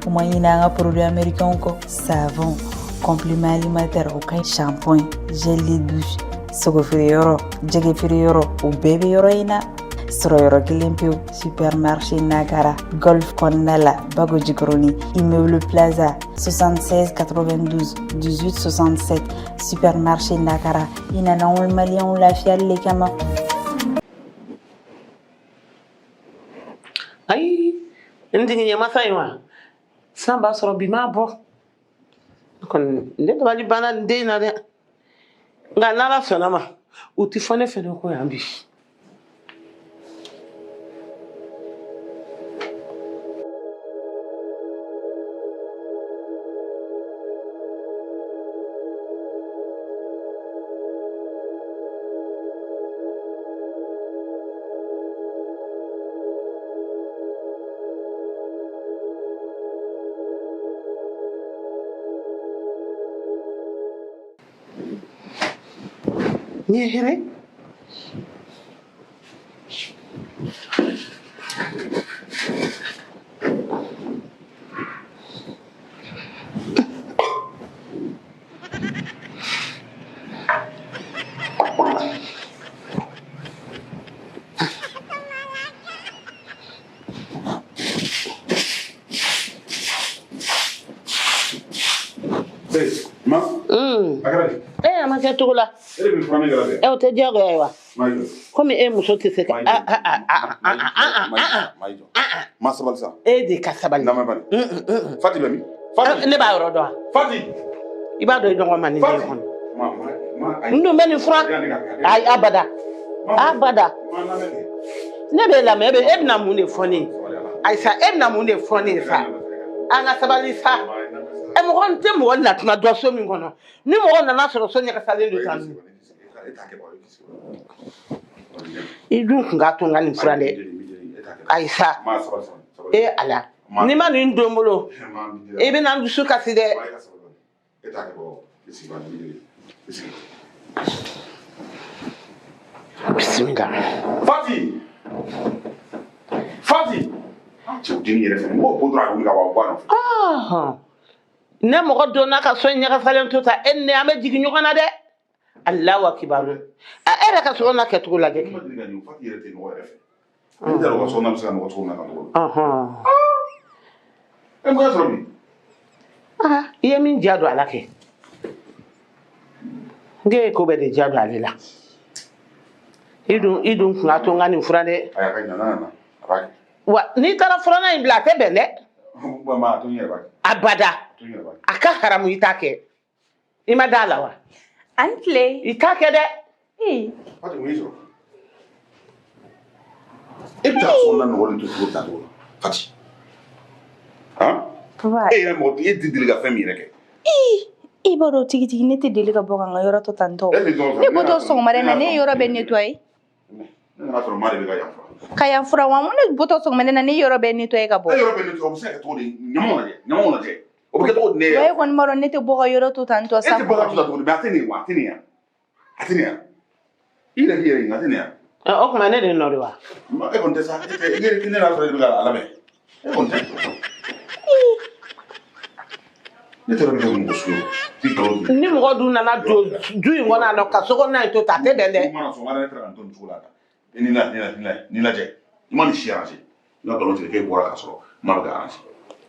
[SPEAKER 4] U ma ɲinɛ an ka produit américain kɔ. Savon, complément alimentaire, o ka ɲi, shampoing, gel de douche, sogo feere yɔrɔ, jɛgɛ feere yɔrɔ, o bɛɛ bɛ yɔrɔ in na. Sɔrɔ yɔrɔ kelen pewu, supermarché Nagara, Golf kɔnɔna la, Bago Jikɔrɔni, Immeuble Plaza, 76 92 18 67. Supermarché Nagara, i nana anw maliyɛnw lafiyali de kama.
[SPEAKER 2] Ayi, n tigi ɲɛmasa in wa, san b'a sɔrɔ bi m'a bɔ. Ne kɔni, ne dabali banna nin den in na dɛ. Nka n'Ala sɔnna ma, u ti fɔ ne fɛnɛ kɔ yan bi. Nin ye hɛrɛ.
[SPEAKER 3] Ma. A kɛra di?
[SPEAKER 2] E a ma kɛ cogo la.
[SPEAKER 3] E de bɛ furanni kɛra dɛ.
[SPEAKER 2] E o tɛ diyagoya ye wa?
[SPEAKER 3] Ma jɔ.
[SPEAKER 2] Komi e muso tɛ se ka.
[SPEAKER 3] Ma jɔ. Ma jɔ. Ma sabali sa.
[SPEAKER 2] E de ka sabali.
[SPEAKER 3] Lamɛn bani. Fati bɛ min? Fati.
[SPEAKER 2] Ne b'a yɔrɔ dɔn wa?
[SPEAKER 3] Fati.
[SPEAKER 2] I b'a dɔn i ɲɔgɔn ma nin den kɔnɔ.
[SPEAKER 3] Ma ma ma.
[SPEAKER 2] N dun bɛ nin furan. Ayi abada. Abada.
[SPEAKER 3] Ma lamɛn kɛ.
[SPEAKER 2] Ne b'e lamɛn, e bɛna mun de fɔ ne ye? Ayisa, e bɛna mun de fɔ ne ye sa? An ka sabali sa. Ɛ mɔgɔ tɛ mɔgɔ natuma dɔn so min kɔnɔ. Ni mɔgɔ nana sɔrɔ so ɲagasalen don tan. I dun kun k'a to n ka nin furan dɛ. Ayisa. E Ala. N'i ma nin don n bolo, i bɛna n dusu kasi dɛ. Bisimila.
[SPEAKER 3] Fati! Fati! Cɛw denni yɛrɛ fɛnɛ mɔgɔw bɔ dɔrɔn a bɛ wuli ka bɔ a nɔfɛ.
[SPEAKER 2] Ne mɔgɔ donna ka so ɲagasalen to ta, e ni ne an bɛ jigin ɲɔgɔn na dɛ. Alahu akibaru. E yɛrɛ ka so kɔnɔna kɛcogo lajɛ.
[SPEAKER 3] Ne ma deli ka nin Fati yɛrɛ tɛ nɔgɔ yɛrɛ fɛ. Ne t'a dɔn u ka so kɔnɔna bɛ se ka nɔgɔ cogo min na ka nɔgɔ. E mun y'a sɔrɔ bi?
[SPEAKER 2] I ye min diya don a la kɛ. N k'e ye ko bɛɛ de diya don ale la. I dun kun k'a to n ka nin furan dɛ.
[SPEAKER 3] Ayi a ka ɲi na n'a nana a b'a kɛ.
[SPEAKER 2] Wa n'i taara furanna in bila a tɛ bɛn dɛ.
[SPEAKER 3] Ma a to n yɛrɛ b'a kɛ.
[SPEAKER 2] Abada.
[SPEAKER 3] A to n yɛrɛ b'a kɛ.
[SPEAKER 2] A ka haramu i t'a kɛ. I ma d'a la wa?
[SPEAKER 1] A ni tile.
[SPEAKER 2] I t'a kɛ dɛ.
[SPEAKER 1] Ee.
[SPEAKER 3] Fati mun y'i sɔrɔ? E bɛ taa so kɔnɔna nɔgɔlen to cogo ta cogo la Fati. Han?
[SPEAKER 1] Papa.
[SPEAKER 3] E yɛrɛ mɔgɔ e tɛ deli ka fɛn min yɛrɛ kɛ.
[SPEAKER 1] I b'a dɔn tigitigi ne tɛ deli ka bɔ ka n ka yɔrɔ to tan tɔ.
[SPEAKER 3] E tɛ jɔn fɛ.
[SPEAKER 1] Ne bɔtɔ sɔgɔmada in na ne ye yɔrɔ bɛɛ nettoyer.
[SPEAKER 3] Ne nana sɔrɔ maa de bɛ ka yan furan.
[SPEAKER 1] Ka yan furan wa mun ne bɔtɔ sɔgɔmada in na ne ye yɔrɔ bɛɛ nettoyer ka bɔ.
[SPEAKER 3] E yɔrɔ bɛɛ nettoyer o bɛ se ka kɛ cogo di? Ɲamanw lajɛ, ɲamanw lajɛ. O bɛ kɛ cogo di ne
[SPEAKER 1] Wa
[SPEAKER 3] yɛrɛ?
[SPEAKER 1] e kɔni b'a dɔn ne tɛ bɔ ka yɔrɔ to tan tɔ
[SPEAKER 3] E
[SPEAKER 1] sa.
[SPEAKER 3] tɛ bɔ ka to tan cogo di? Mais a tɛ nin wa? A tɛ nin yan. A tɛ nin yan. I yɛrɛ k'i yɛrɛ ɲininka a tɛ nin yan.
[SPEAKER 2] O tuma ne de nɔ don wa?
[SPEAKER 3] E kɔni tɛ sa. E tɛ ne y'a sɔrɔ e bɛ ka a labɛn. E kɔni tɛ. Ne t'a dɔn bɛ kɛ mɔgɔ sugu ye. K'i nkalon tigɛ.
[SPEAKER 2] Ni mɔgɔ dun nana don du in kɔnɔ yan nɔ ka so kɔnɔna in to tan a tɛ bɛn dɛ.
[SPEAKER 3] I mana sɔn ne taara ka n to nin cogo la tan. Ni la ni la ni la ni lajɛ. I ma nin si arranger. I ka nkalon tigɛ k'e bɔra k'a sɔrɔ maa bɛ ka arranger.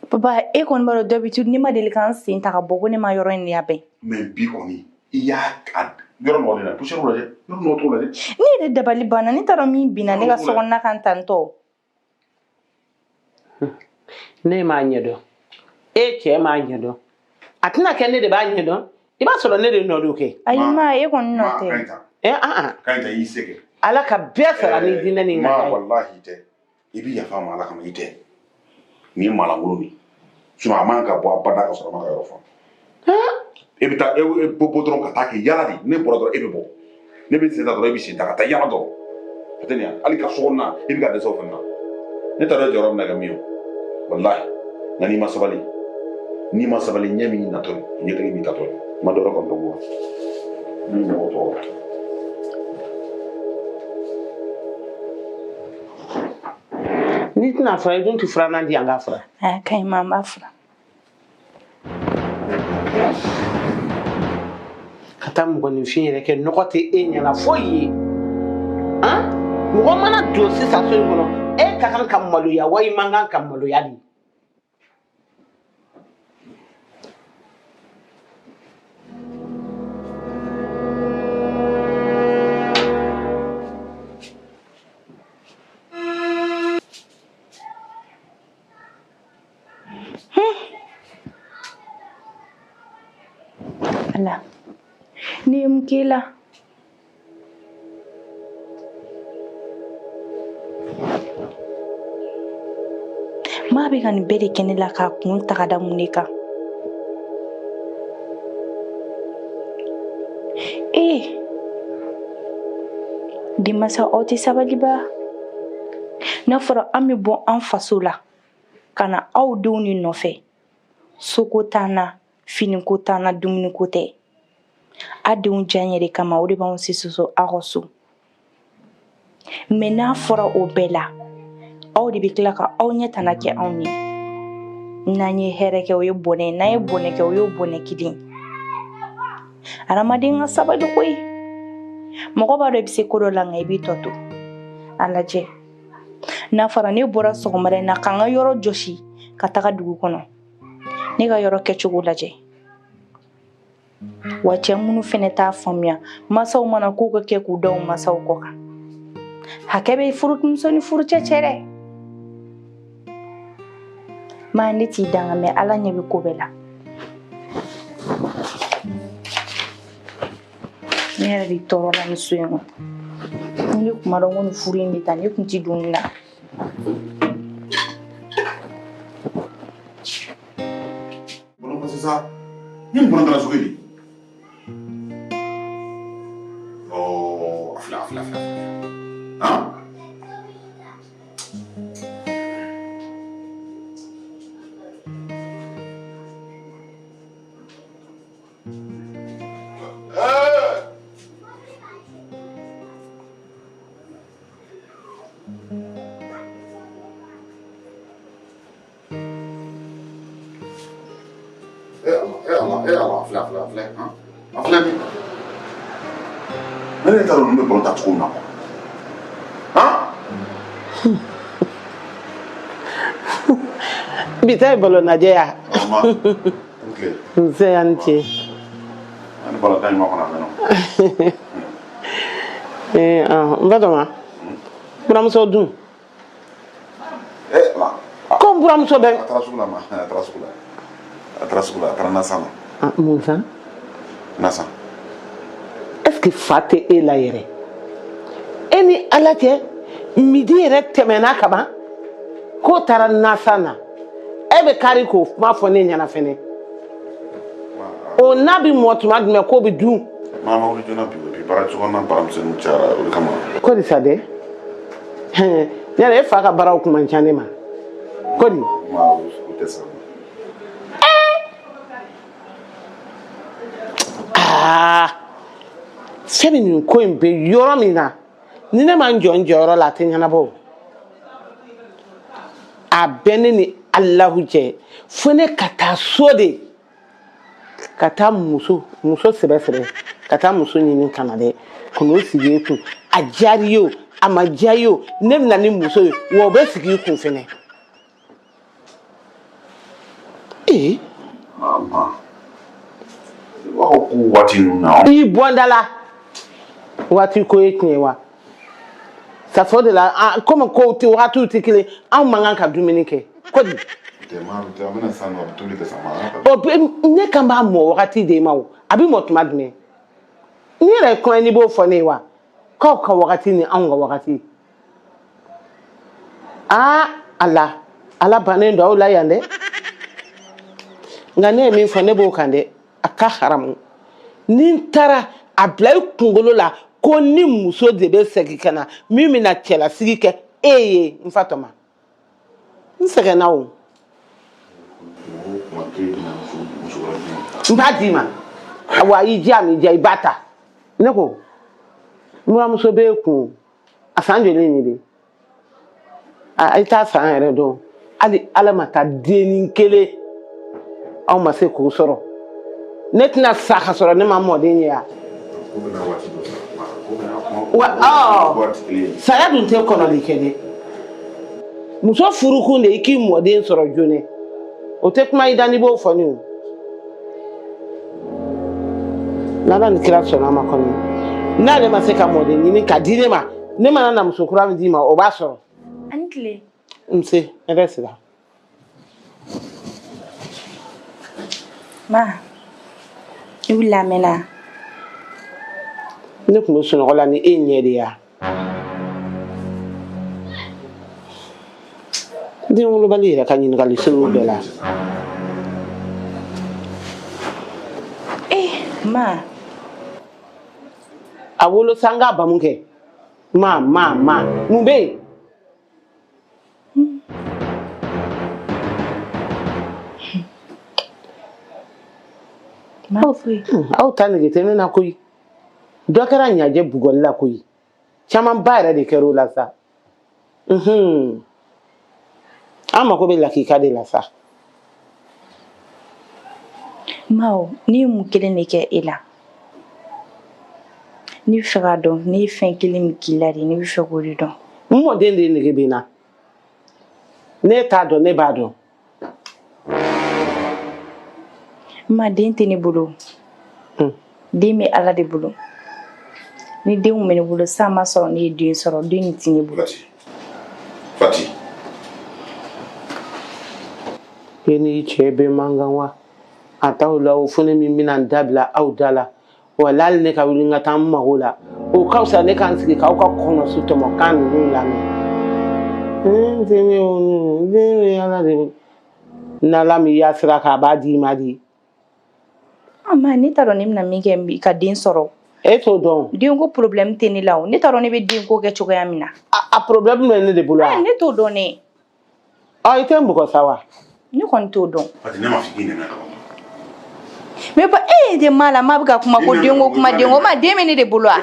[SPEAKER 1] Papa e kɔni b'a dɔn d'habitude ne ma deli ka n sen ta ka bɔ ko ne ma yɔrɔ in labɛn.
[SPEAKER 3] Mais bi kɔni i y'a yɔrɔ nɔgɔlen na poussière lajɛ yɔrɔ nɔgɔ cogo lajɛ.
[SPEAKER 1] Ne yɛrɛ dabali banna ne t'a dɔn min binna ne ka so kɔnɔna kan tan tɔ.
[SPEAKER 2] Ne m'a ɲɛdɔn. E cɛ m'a ɲɛdɔn. A tɛna kɛ ne de b'a ɲɛdɔn. I b'a sɔrɔ ne de nɔ don kɛ.
[SPEAKER 1] Ayi ma e kɔni nɔ tɛ.
[SPEAKER 2] Ɛ
[SPEAKER 3] Ka ɲi ta i y'i se kɛ.
[SPEAKER 2] Ala ka bɛɛ sara ni diinɛ ni ŋaniya ye.
[SPEAKER 3] Ma walahi tɛ. I bɛ yafa ma Ala kama i tɛ. Nin ye maalankolon de ye. Sinon a man ka bɔ abada ka sɔrɔ a ma ka yɔrɔ furan. E bɛ taa e bɔ dɔrɔn ka taa kɛ yala de. Ne bɔra dɔrɔn e bɛ bɔ. Ne bɛ sen ta dɔrɔn e bɛ sen ta ka taa yala dɔrɔn. A tɛ nin ye hali ka so kɔnɔna i bɛ ka dɛsɛ o fana na. Ne t'a dɔn jɔyɔrɔ bɛna kɛ min ye. Walahi nka n'i ma sabali. N'i ma sabali ɲɛ min natɔ ye ɲɛtigi min tatɔ ye. Ma dɔ wɛrɛ kɔni dɔn wa. Ne bɛ mɔgɔ tɔgɔ la.
[SPEAKER 2] N'i tɛna fura i dun tɛ furannan di yan k'a fura.
[SPEAKER 1] A ka ɲi ma n b'a fura.
[SPEAKER 2] Ka taa mɔgɔninfin yɛrɛ kɛ nɔgɔ tɛ e ɲɛna foyi ye. Han? Mɔgɔ mana don sisan so in kɔnɔ e ka kan ka maloya wa i man kan ka maloya de.
[SPEAKER 1] Ala ne ye mun k'e la? Maa bɛ ka nin bɛɛ de kɛ ne la k'a kun ta ka da mun de kan? Ee denmansa aw tɛ sabali ba. N'a fɔra an bɛ bɔ an faso la ka na aw denw de nɔfɛ, soko t'an na, finiko t'an na, dumuniko tɛ. A denw diyaɲɛ de kama, o de b'anw si soso aw ka so. Mais n'a fɔra o bɛɛ la, aw de bɛ tila ka aw ɲɛ tana kɛ anw ye. N'an ye hɛrɛ kɛ, o ye bɔnɛ ye, n'an ye bɔnɛ kɛ, o y'o bɔnɛ kelen. Adamaden ka sabali koyi. Mɔgɔ b'a dɔn i bɛ se ko dɔ la, nka i b'i tɔ to. A lajɛ, n'a fɔra ne bɔra sɔgɔmada in na ka n ka yɔrɔ jɔsi ka taga dugu kɔnɔ, ne ka yɔrɔ kɛcogo lajɛ. Wa cɛ minnu fɛnɛ t'a faamuya, masaw mana ko ka kɛ k'u da u masaw kɔ kan, hakɛ bɛ furumuso ni furucɛ cɛ dɛ. Ma, ne t'i danga, mais Ala ɲɛ bɛ ko bɛɛ la. Ne yɛrɛ de tɔɔrɔla nin so in kɔnɔ. Ni ne kun b'a dɔn ko nin furu in bɛ taa, ne kun ti don nin na.
[SPEAKER 3] Bolo sisan ni bɔra taara sugu di. Ɔ, a filɛ, a filɛ, a filɛ, han. E Ala, e Ala, e Ala, a filɛ, a filɛ, a filɛ, han, a filɛ min. Ne t'a dɔn ninnu bɛ balo ta cogo min na quoi. Han?
[SPEAKER 2] Bi ta ye balo lajɛ ya.
[SPEAKER 3] Mama, ok.
[SPEAKER 2] Nse, a ni ce.
[SPEAKER 3] Ani balo ta ɲuman kɔnɔ a mɛnna.
[SPEAKER 2] N Batɔma, buramuso dun?
[SPEAKER 3] Eh, ma.
[SPEAKER 2] Ko n buramuso bɛ?
[SPEAKER 3] A taara sugu la ma, a taara sugu la. A taara sugu la, a taara nasan na.
[SPEAKER 2] Ah, mun san?
[SPEAKER 3] Nasan.
[SPEAKER 2] Est ce que fa tɛ e la yɛrɛ? E ni Ala cɛ, midi yɛrɛ tɛmɛna kaban, k'o taara nasan na. E bɛ kari k'o kuma fɔ ne ɲɛna fɛnɛ. O na bɛ mɔ tuma jumɛn k'o bɛ dun?
[SPEAKER 3] Ma, ma wuli joona bi, bi baara sokɔnɔna baaramisɛnninw cayara, o de kama.
[SPEAKER 2] Ko di sa dɛ? Yala e fa ka baaraw kun man ca ne ma? Ko di?
[SPEAKER 3] Ma, o tɛ sa.
[SPEAKER 2] Aa, fɛn min, nin ko in bɛ yɔrɔ min na, ni ne ma n jɔ n jɔyɔrɔ la, a tɛ ɲɛnabɔ o. A bɛ ne ni Alahu cɛ, fo ne ka taa so de, ka taa muso sɛbɛ sɛbɛ, ka taa muso ɲini ka na dɛ, ka n'o sigi e kun. A diyara i ye o, a ma diya i ye o, ne bɛ na ni muso ye, wa o bɛ sigi i kun fɛnɛ. Ee.
[SPEAKER 3] Mama, i b'a fɔ ko waati ninnu na.
[SPEAKER 2] I bɔ n da la. Waati ko ye tiɲɛ wa? Ça fait de la komi kow tɛ, wagatiw tɛ kelen, anw man kan ka dumuni kɛ ko di? O ne kan b'a mɔ wagati de ma o, a bɛ mɔ tuma jumɛn? Ni yɛrɛ ye kuma ye, n'i b'o fɔ ne ye wa? K'aw ka wagati ni anw ka wagati. Aa Ala, Ala bannen don aw la yan dɛ. Nka ne ye min fɔ, ne b'o kan dɛ. A ka haramu ni n taara a bila i kunkolo la ko ni muso de bɛ segin ka na min bɛna cɛlasigi kɛ e ye, n Fatɔma, n sɛgɛnna o. N b'a d'i ma wa, i diya m'i diya, i b'a ta. Ne ko n buramuso b'e kun, a san joli nin de? A i t'a san yɛrɛ dɔn. Hali Ala ma taa dennin kelen aw ma se k'o sɔrɔ. Ne tɛna sa ka sɔrɔ ne ma mɔden ye. Wa wa saya dun tɛ kɔnɔli kɛ dɛ. Muso furukun de i k'i mɔden sɔrɔ joona, o tɛ kuma i da n'i b'o fɔ ne o. N'Ala ni kira sɔnna a ma kɔni, n'ale ma se ka mɔden ɲini ka di ne ma, ne mana na muso kura min d'i ma, o b'a sɔrɔ.
[SPEAKER 1] A ni tile.
[SPEAKER 2] Nse, hɛrɛ sira.
[SPEAKER 1] Ma, i wulila a mɛnna.
[SPEAKER 2] Ne tun bɛ sunɔgɔ la ni e ɲɛ de ya. Den wolobali yɛrɛ ka ɲininkali seliw bɛɛ la.
[SPEAKER 1] Eh, ma.
[SPEAKER 2] A wolo sanga bamu kɛ. Ma, ma, ma. Mun bɛ yen? Aw ta nege tɛ ne na koyi. Dɔ kɛra ɲajɛ bugɔli la koyi. Camanba yɛrɛ de kɛra o la sa. An mako bɛ lakika de la sa.
[SPEAKER 1] Maaw, ne ye mun kelen de kɛ e la? Ne bɛ fɛ k'a dɔn ne ye fɛn kelen min k'i la de, ne bɛ fɛ k'o de dɔn.
[SPEAKER 2] N mɔden de nege bɛ n na. Ne t'a dɔn, ne b'a dɔn.
[SPEAKER 1] Ma, den tɛ ne bolo. Den bɛ Ala de bolo. Ni den kun bɛ ne bolo sisan, ma sɔrɔ ne ye den sɔrɔ, den nin tɛ ne bolo.
[SPEAKER 3] Fati, Fati.
[SPEAKER 2] E n'i cɛ bɛ mankan wa? A t'aw la o, fo ne min bɛna n da bila aw da la. Wala hali ne ka wuli n ka taa n mago la, o ka fisa ne ka n sigi k'aw ka kɔnɔsu tɔmɔkan ninnu lamɛn. Den bɛ Ala de bolo. N'Ala min y'a sira kan, a b'a di i ma di.
[SPEAKER 1] Ma, ne t'a dɔn ne bɛna min kɛ ka den sɔrɔ.
[SPEAKER 2] E t'o dɔn.
[SPEAKER 1] Denko problème tɛ ne la o. Ne t'a dɔn ne bɛ denko kɛ cogoya min na.
[SPEAKER 2] A problème bɛ ne de bolo wa?
[SPEAKER 1] Ne t'o dɔn ne.
[SPEAKER 2] Ɔ, i tɛ n bugɔ sa wa?
[SPEAKER 1] Ne kɔni t'o dɔn.
[SPEAKER 3] Fati, ne m'a fɔ k'i nɛnɛ ka ban.
[SPEAKER 1] Mais ba, e de ma la, ma bɛ ka kuma ko denko kuma denko ma, den bɛ ne de bolo wa?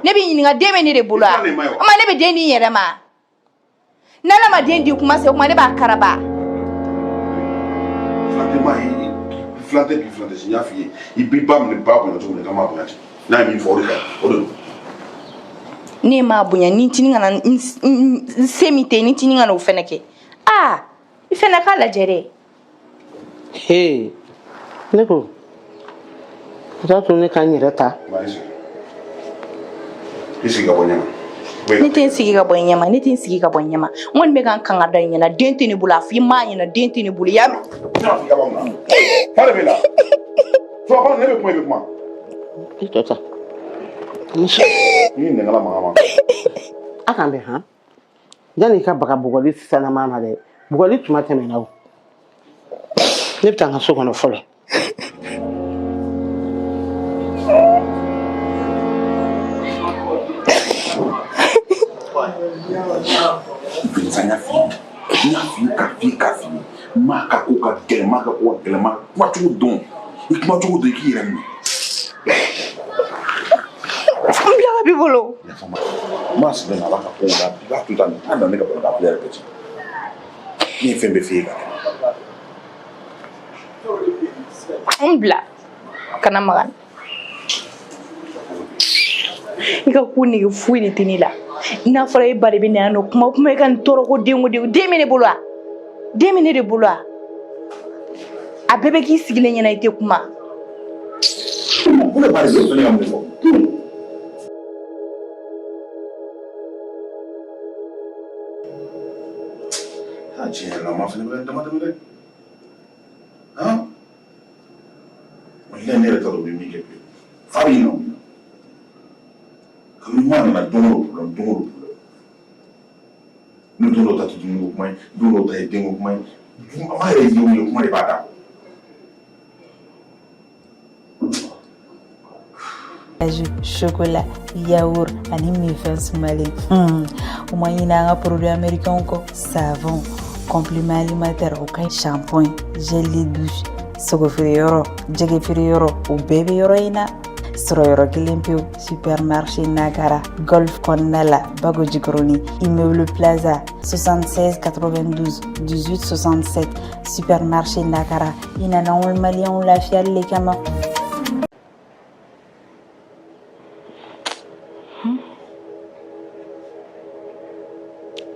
[SPEAKER 1] Ne b'i ɲininka, den bɛ ne de bolo wa? Ma, ne bɛ den di n yɛrɛ ma. N'Ala ma den di kuma se, o kuma ne b'a karaba.
[SPEAKER 3] Filan tɛ maa ye, filan tɛ bi, filan tɛ sini. N y'a f'i ye, i b'i ba minɛ, ba bonya cogo min na, i ka maa bonya ten. N'a ye min fɔ, o de ka ɲi, o de don.
[SPEAKER 1] Ne m'a bonya ni tini kana n se min tɛ ni tini kana o fɛnɛ kɛ. Aa, i fɛnɛ k'a lajɛ dɛ.
[SPEAKER 2] He, ne ko o t'a to ne ka n yɛrɛ ta.
[SPEAKER 3] I sigi ka bɔ ɲɛ ma.
[SPEAKER 1] Ne tɛ n sigi ka bɔ ɲɛ ma, ne tɛ n sigi ka bɔ ɲɛ ma. N kɔni bɛ ka n kanga da i ɲɛna, den tɛ ne bolo. A fɔ i m'a ɲɛna, den tɛ ne bolo, i y'a mɛn?
[SPEAKER 3] Ne m'a fɔ i ka bɔ mun na? Fa de b'e la. Fa, ne bɛ kuma, i bɛ kuma.
[SPEAKER 2] I tɔ ta.
[SPEAKER 3] N'i nɛgɛla mankan ma.
[SPEAKER 2] A k'an bɛn han. Yanni i ka baga bugɔli sisanama ma dɛ. Bugɔli tuma tɛmɛna o. Ne bɛ taa n ka so kɔnɔ fɔlɔ.
[SPEAKER 3] Vincent, n y'a f'i ye, n y'a f'i ye k'a f'i ye k'a f'i ye, maa ka ko ka gɛlɛn, maa ka ko ka gɛlɛn, maa kuma cogo dɔn, i kuma cogo dɔn, i k'i yɛrɛ minɛ.
[SPEAKER 1] N bila ka b'i bolo.
[SPEAKER 3] Maa sigilen don Ala ka kow la, i b'a to tan, taa na ne ka baro da yɛrɛ bɛɛ ci. Ne ye fɛn bɛɛ f'i ye ka tɛmɛ.
[SPEAKER 1] N bila kana maga. I ka ko nege foyi de tɛ ne la. N'a fɔra e ba de bɛ na yan nɔ, kuma kuma i ka nin tɔɔrɔ ko denko denko. Den bɛ ne bolo wa? Den bɛ ne de bolo wa? A bɛɛ bɛ k'i sigilen ɲɛna, i tɛ kuma.
[SPEAKER 3] Ko ne ba de bɛ ne ka mun de fɔ? Ah, tiɲɛ yɛrɛ la, ma fɛnɛ bɛ dama tɛmɛ dɛ. Han? Walahi, ne yɛrɛ t'a dɔn u bɛ min kɛ bilen. Fa bɛ ɲinɛ o min na. Kabini maa nana, don o don problème, don o don problème. Ni don dɔw ta tɛ dumuniko kuma ye, don dɔw ta ye denko kuma ye. Maa yɛrɛ ye o ye, kuma de b'a da kɔ.
[SPEAKER 4] Jus, chocolat, yaourt ani minfɛn sumalen. O ma ɲinɛ an ka produit américain kɔ: savon, complément alimentaire, o ka ɲi, shampoing, gel de douche, sogo feere yɔrɔ, jɛgɛ feere yɔrɔ, o bɛɛ bɛ yɔrɔ in na. Sɔrɔ yɔrɔ kelen pewu, supermarché Nakara, Golf kɔnɔna la, Bago Jikɔrɔni, immeuble Plaza, 76 92 18 67. Supermarché Nakara, i nana anw maliyɛnw lafiyali de kama.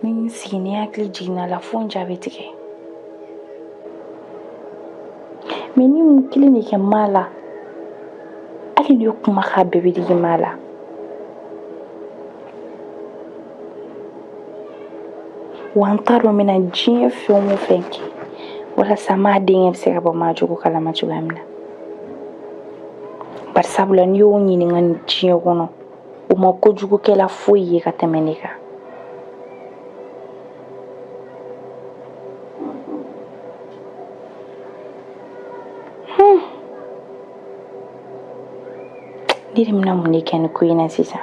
[SPEAKER 1] Ni n sigi, ni hakili jiginna la, fo n ja bɛ tigɛ. Mais ni mun kelen de kɛ maa la, hali n'i ye kuma k'a bɛɛ bɛ digi maa la. Wa n t'a dɔn n bɛna diɲɛ fɛn o fɛn kɛ walasa maa denkɛ bɛ se ka bɔ maa jugu kalama cogoya min na. Bari sabula n'i y'o ɲininka nin diɲɛ kɔnɔ, o ma kojugukɛla foyi ye ka tɛmɛ ne kan. Ne de bɛna mun de kɛ nin ko in na sisan?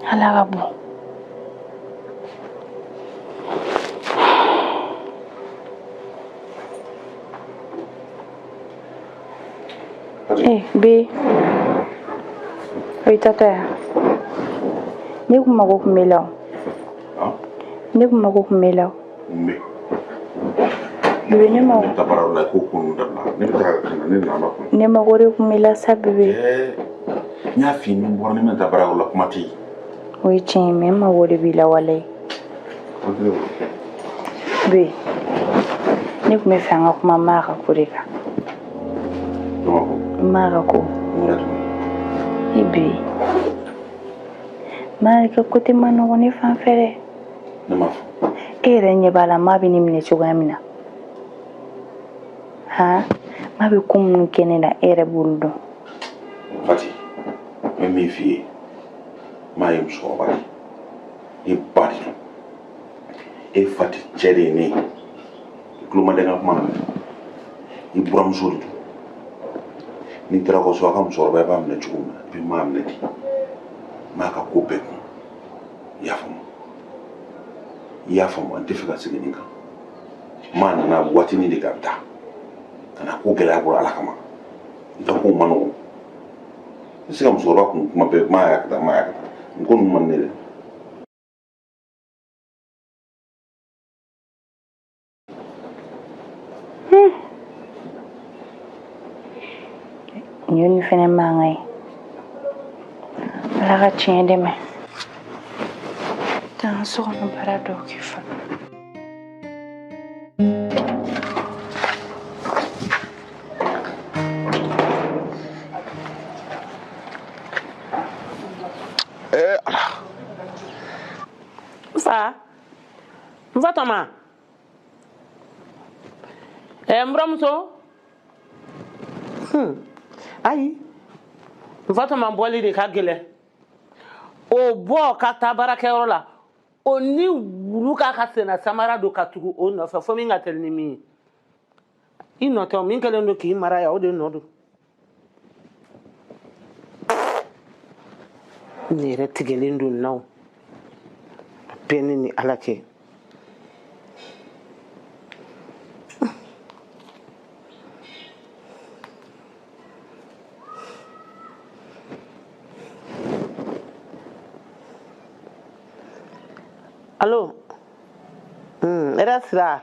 [SPEAKER 1] Ala ka bon. Eh, B. O y'i taatɔ ya? Ne kun mago kun b'e la o. Ne kun mago kun b'e la o.
[SPEAKER 3] N bɛ.
[SPEAKER 1] Bebe ne mago.
[SPEAKER 3] Ne bɛ taa baarayɔrɔ la i k'o ko ninnu dabila. Ne bɛ taa ka na ne nana ma kun.
[SPEAKER 1] Ne mago de kun b'e la sa bebe.
[SPEAKER 3] N y'a f'i ye ni n bɔra ne bɛna taa baarayɔrɔ la kuma tɛ yen.
[SPEAKER 1] O ye tiɲɛ ye mais n mago de b'i la walayi. Be ne tun bɛ fɛ an ka kuma maa ka ko de kan. Maa ka ko. I be maa ka ko tɛ ma nɔgɔn ne fan fɛ dɛ. E yɛrɛ ɲɛ b'a la maa bɛ ne minɛ cogoya min na. Han maa bɛ ko minnu kɛ ne la e yɛrɛ b'olu dɔn.
[SPEAKER 3] Fati n bɛ min f'i ye maa ye musokɔrɔba de ye i ba de don e Fati cɛ de ye ne ye i tulo ma da n ka kuma na i buramuso de don n'i taara ko so a ka musokɔrɔba i b'a minɛ cogo min na i bɛ maa minɛ ten maa ka ko bɛɛ kun i y'a faamu i y'a faamu an tɛ fɛ ka segin nin kan maa nana waatinin de kɛ a bɛ taa ka na ko gɛlɛya bolo ala kama i ka kow man nɔgɔn i tɛ se ka musokɔrɔba kun kuma bɛɛ maa y'a kɛ tan maa y'a kɛ tan nin ko ninnu man di ne dɛ.
[SPEAKER 1] Nin ye nin fɛnɛ mankan ye ala ka tiɲɛ dɛmɛ taa n so kɔnɔ baara dɔw kɛ fɔlɔ.
[SPEAKER 3] Eh, ala.
[SPEAKER 2] N fa n Fatɔma n buramuso ayi n Fatɔma bɔli de ka gɛlɛn o bɔ ka taa baarakɛyɔrɔ la o ni wulu k'a ka senna samara don ka tugu o nɔfɛ fo min ka teli ni min ye i nɔ tɛ o min kɛlen don k'i mara yan o de nɔ don ne yɛrɛ tigɛlen don na o a bɛɛ ne ni ala cɛ alo hɛrɛ sira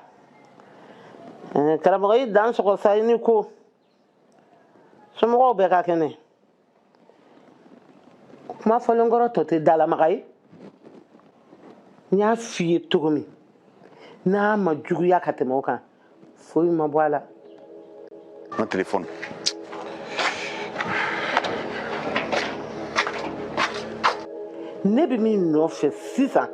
[SPEAKER 2] karamɔgɔ i dansɔgɔ sa i ni ko somɔgɔw bɛɛ ka kɛnɛ kuma fɔlen kɔrɔ tɔ tɛ dalamaga ye n y'a f'i ye cogo min n'a ma juguya ka tɛmɛ o kan foyi ma bɔ a la.
[SPEAKER 3] N ka telefɔni.
[SPEAKER 2] Ne bɛ min nɔfɛ sisan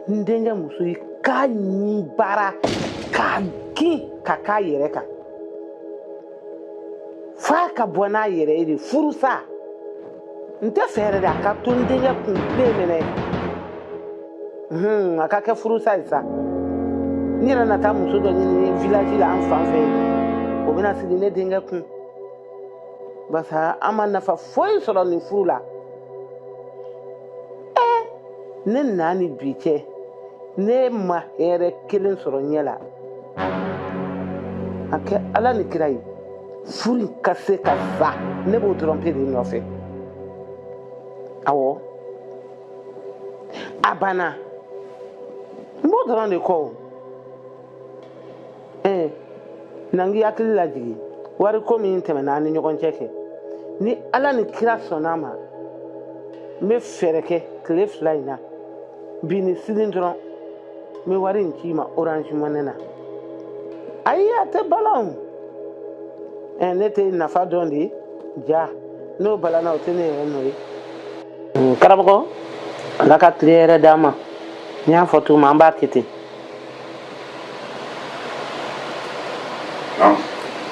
[SPEAKER 2] n denkɛ muso ye k'a ɲin baara k'a gin ka k'a yɛrɛ kan f'a ka bɔ n'a yɛrɛ ye de furusa n tɛ fɛ yɛrɛ de a ka to n denkɛ kun bilen minɛ a ka kɛ furusa ye sa n yɛrɛ na taa muso dɔ ɲini village la an fan fɛ yen o bɛna sigi ne denkɛ kun barisa an ma nafa foyi sɔrɔ nin furu la ne na ni bi cɛ ne ma hɛrɛ kelen sɔrɔ ɲɛ la a kɛ ala ni kira ye furu in ka se ka sa ne b'o dɔrɔn pe de nɔfɛ awɔ a banna n b'o dɔrɔn de kɔ o ɛɛ na n k'i hakili lajigin wariko min tɛmɛna an ni ɲɔgɔn cɛ kɛ ni ala ni kira sɔnna a ma n bɛ fɛɛrɛ kɛ tile 2 in na bi ni sini dɔrɔn n bɛ wari in ci i ma orange money na ayi a tɛ balan o ɛ ne tɛ nafa dɔn de ja n'o balanna o tɛ ne yɛrɛ nɔ ye karamɔgɔ ala ka tile yɛrɛ d'an ma n y'a fɔ cogo min an b'a kɛ ten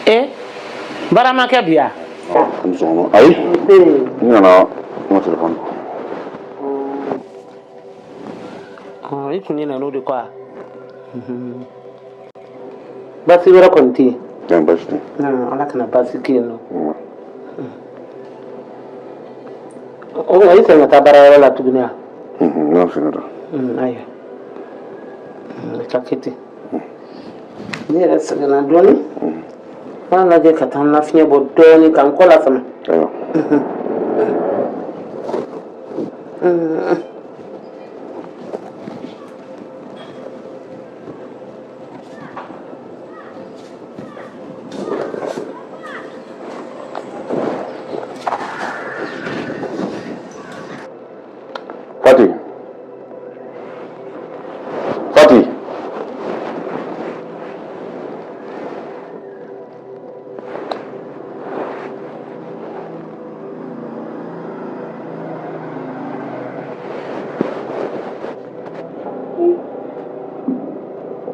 [SPEAKER 2] e baara ma kɛ bi ya
[SPEAKER 3] ayi n nana n ka telefɔni
[SPEAKER 2] i kun ɲinɛna o de kɔ a baasi wɛrɛ kɔni tɛ
[SPEAKER 3] yen baasi tɛ
[SPEAKER 2] yen ala kana baasi kɛ yen nɔ o tuma i segin ka taa baarayɔrɔ la tuguni wa
[SPEAKER 3] n bɛna segin ka
[SPEAKER 2] taa ayiwa i ka kɛ ten ne yɛrɛ sɛgɛnna dɔɔnin. N b'a lajɛ ka taa n lafiɲɛ bɔ dɔɔnin ka n kɔ lasama.
[SPEAKER 3] Ayiwa. Fati. Fati.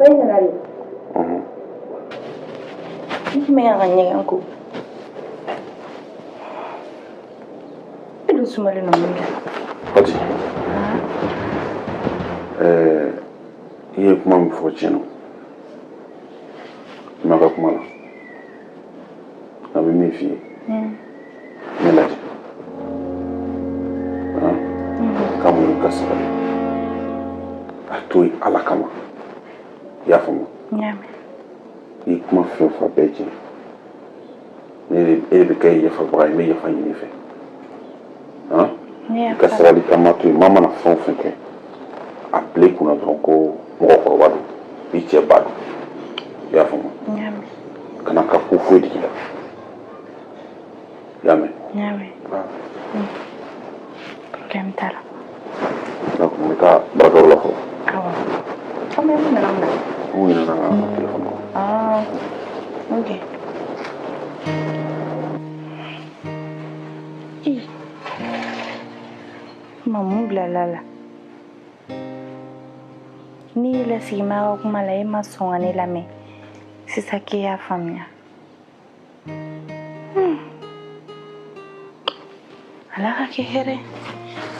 [SPEAKER 1] Papa i nana de. N tun bɛ yan ka ɲɛgɛn ko. E dun sumalen don mun kɛ?
[SPEAKER 3] Fati. Ɛɛ i ye kuma min fɔ tiɲɛ don. I ma ka kuma la. Nka n bɛ min f'i ye. Ne lajɛ. Ka muɲu ka sabali. A to yen Ala kama. I y'a faamu?
[SPEAKER 1] N y'a mɛn.
[SPEAKER 3] I ye kuma fɛn o fɛn a bɛɛ ye tiɲɛ. Ne de e de bɛ kɛ yafabaga ye n bɛ yafa ɲini i fɛ.
[SPEAKER 1] Ne
[SPEAKER 3] I ka sabali ka ma to yen maa mana fɛn o fɛn kɛ a bila i kunna dɔrɔn ko mɔgɔkɔrɔba don i cɛ ba don i y'a faamu
[SPEAKER 1] N y'a mɛn.
[SPEAKER 3] kana ka ko foyi digi i la i y'a mɛn.
[SPEAKER 1] N y'a mɛn. Problème t'a la.
[SPEAKER 3] Donc n bɛ taa baarakɛyɔrɔ la fɔlɔ.
[SPEAKER 1] Awɔ. Komi mun nana mun na?
[SPEAKER 3] N ɲinɛna n ka telefɔni kɔ.
[SPEAKER 1] Ah, ok. Ih. Ma mun bilala la? N'i y'i lasigi ma ka kuma la e ma sɔn ka ne lamɛn. Sisan k'e y'a faamuya. Ala ka kɛ hɛrɛ ye.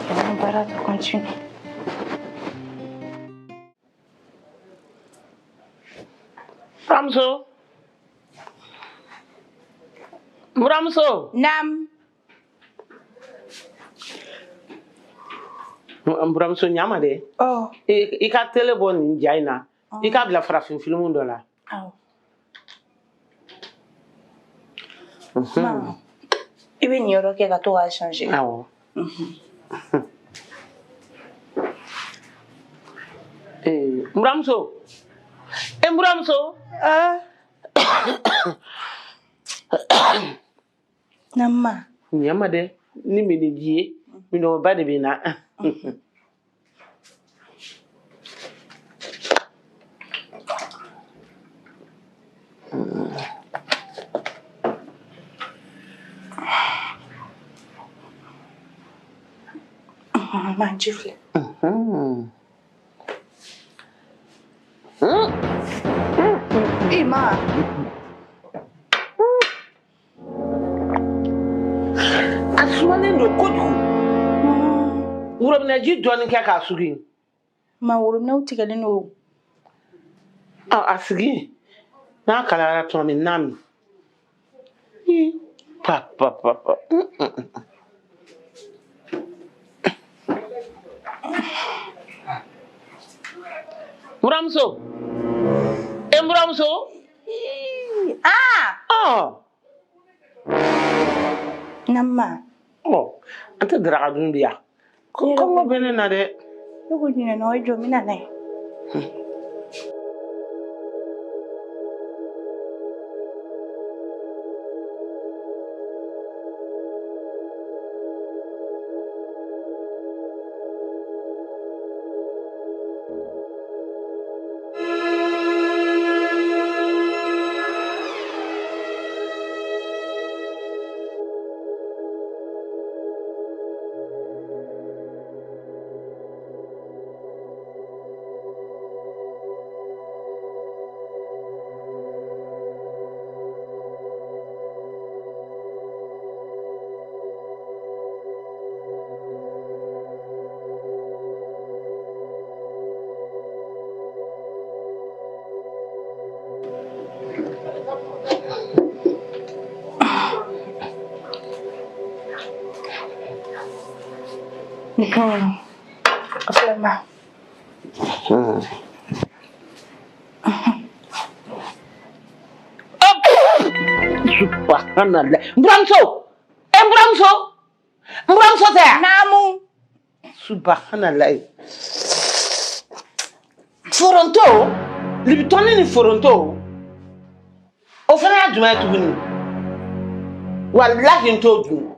[SPEAKER 1] Ka baara tɔ continue.
[SPEAKER 2] Buramuso. Buramuso.
[SPEAKER 1] Naam.
[SPEAKER 2] N buramuso ɲa ma dɛ.
[SPEAKER 1] Ɔ.
[SPEAKER 2] I ka tele bɔ nin ja in na. I k'a bila farafin filimu dɔ la.
[SPEAKER 1] Awɔ. Ma, i bɛ nin yɔrɔ kɛ ka to k'a changer.
[SPEAKER 2] Awɔ. N buramuso. E n buramuso.
[SPEAKER 1] Ah. Na ma.
[SPEAKER 2] Ɲa ma dɛ. Ni minniji ye minnɔgɔba de bɛ n na.
[SPEAKER 1] Ma ji filɛ. I ma.
[SPEAKER 2] A sumalen don kojugu. Worobinɛji dɔɔnin kɛ k'a sugi.
[SPEAKER 1] Ma worobinɛw tigɛlen don.
[SPEAKER 2] A sigi n'a kalayara tuma min n'a min. Pa pa pa pa. Buramuso. E n buramuso.
[SPEAKER 1] Ah!
[SPEAKER 2] Ɔ.
[SPEAKER 1] Na ma.
[SPEAKER 2] Ɔ an tɛ daraka dun bi yan. Kɔngɔ bɛ ne na dɛ.
[SPEAKER 1] Ne ko ɲinɛna o jɔ n bɛ na n'a ye. A filɛ ma.
[SPEAKER 2] Subhanallah. N buramuso, e n buramuso, n buramuso tɛ yan?
[SPEAKER 1] Naamu.
[SPEAKER 2] Subhanallah. Foronto, libitɔni ni foronto, o fana y'a jumɛn ye tuguni? Walahi n t'o dun.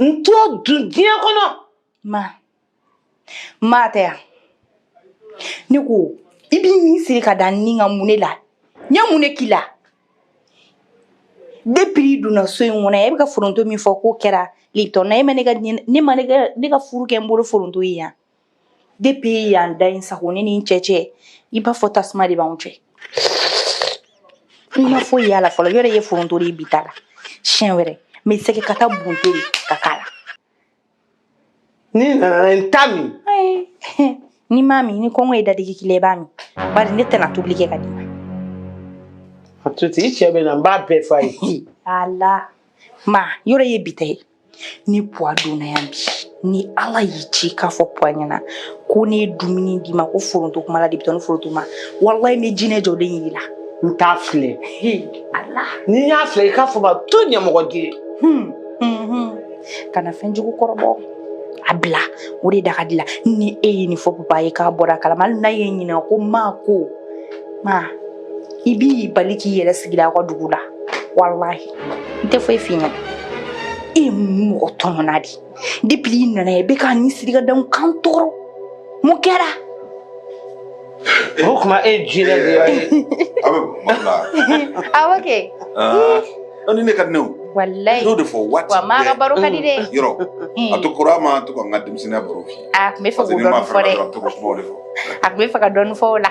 [SPEAKER 2] N t'o dun diɲɛ kɔnɔ.
[SPEAKER 1] Ma. Ma tɛ yan. Ne ko i b'i nin siri ka da nin kan mun de la? N ye mun de k'i la? Depuis i donna so in kɔnɔ yan, e bɛ ka foronto min fɔ k'o kɛra Lipton na, e ma ne ka ne ma ne ka furu kɛ n bolo foronto ye yan. Depuis yan da in sago ne ni n cɛ cɛ, i b'a fɔ tasuma de b'anw cɛ. N ma foyi y'a la fɔlɔ, yɔrɔ i ye foronto de ye bi ta la. Siɲɛ wɛrɛ, n bɛ sɛgɛ ka taa bunte de ka k'a la.
[SPEAKER 2] Ni nana n ta min.
[SPEAKER 1] N'i m'a min, ni kɔngɔ ye dadigi k'i la, i b'a min. Bari ne tɛna tobili kɛ ka d'i ma.
[SPEAKER 2] A to ten, i cɛ bɛ na, n b'a bɛɛ f'a ye.
[SPEAKER 1] Ala. Ma, yɔrɔ ye bi ta ye. Ni Puwa donna yan bi, ni Ala y'i ci k'a fɔ Puwa ɲɛna ko ne ye dumuni d'i ma ko foronto kuma la, Lipton foronto ma, walayi n bɛ jinɛ jɔlen yir'i la.
[SPEAKER 2] N t'a filɛ.
[SPEAKER 1] Ala.
[SPEAKER 2] Ni n y'a filɛ, i k'a fɔ ma to ɲɛmɔgɔden.
[SPEAKER 1] Kana fɛn jugu kɔrɔbɔ. A bila, o de da ka di la. Ni e ye nin fɔ papa ye k'a bɔra a kalama, hali n'a ye ɲininka ko ma ko ma, i b'i bali k'i yɛrɛ sigi aw ka dugu la. Walahi, n tɛ foyi f'i ɲɛna. E ye mɔgɔ tɔɲɔna de. Depuis i nana yan, i bɛ k'a ni siri ka da n kan tɔɔrɔ. Mun kɛra?
[SPEAKER 2] O tuma e ye jinɛ de ye.
[SPEAKER 3] A bɛ baro la.
[SPEAKER 1] Awɔ kɛ.
[SPEAKER 3] Aa, ni ne ka di ne o.
[SPEAKER 1] Walayi.
[SPEAKER 3] N'o de fɔ waati
[SPEAKER 1] Wa maa ka baro ka di dɛ.
[SPEAKER 3] Yɔrɔ, a to kɔrɔ ma to ka n ka denmisɛnninya baro f'i ye.
[SPEAKER 1] A tun bɛ fɛ
[SPEAKER 3] Parce
[SPEAKER 1] k'o
[SPEAKER 3] que ni maa
[SPEAKER 1] dɔɔni fɔ dɛ.
[SPEAKER 3] fɛnɛ dɔrɔn a bɛ to ka kumaw de fɔ.
[SPEAKER 1] A tun bɛ fɛ ka dɔɔni fɔ o la.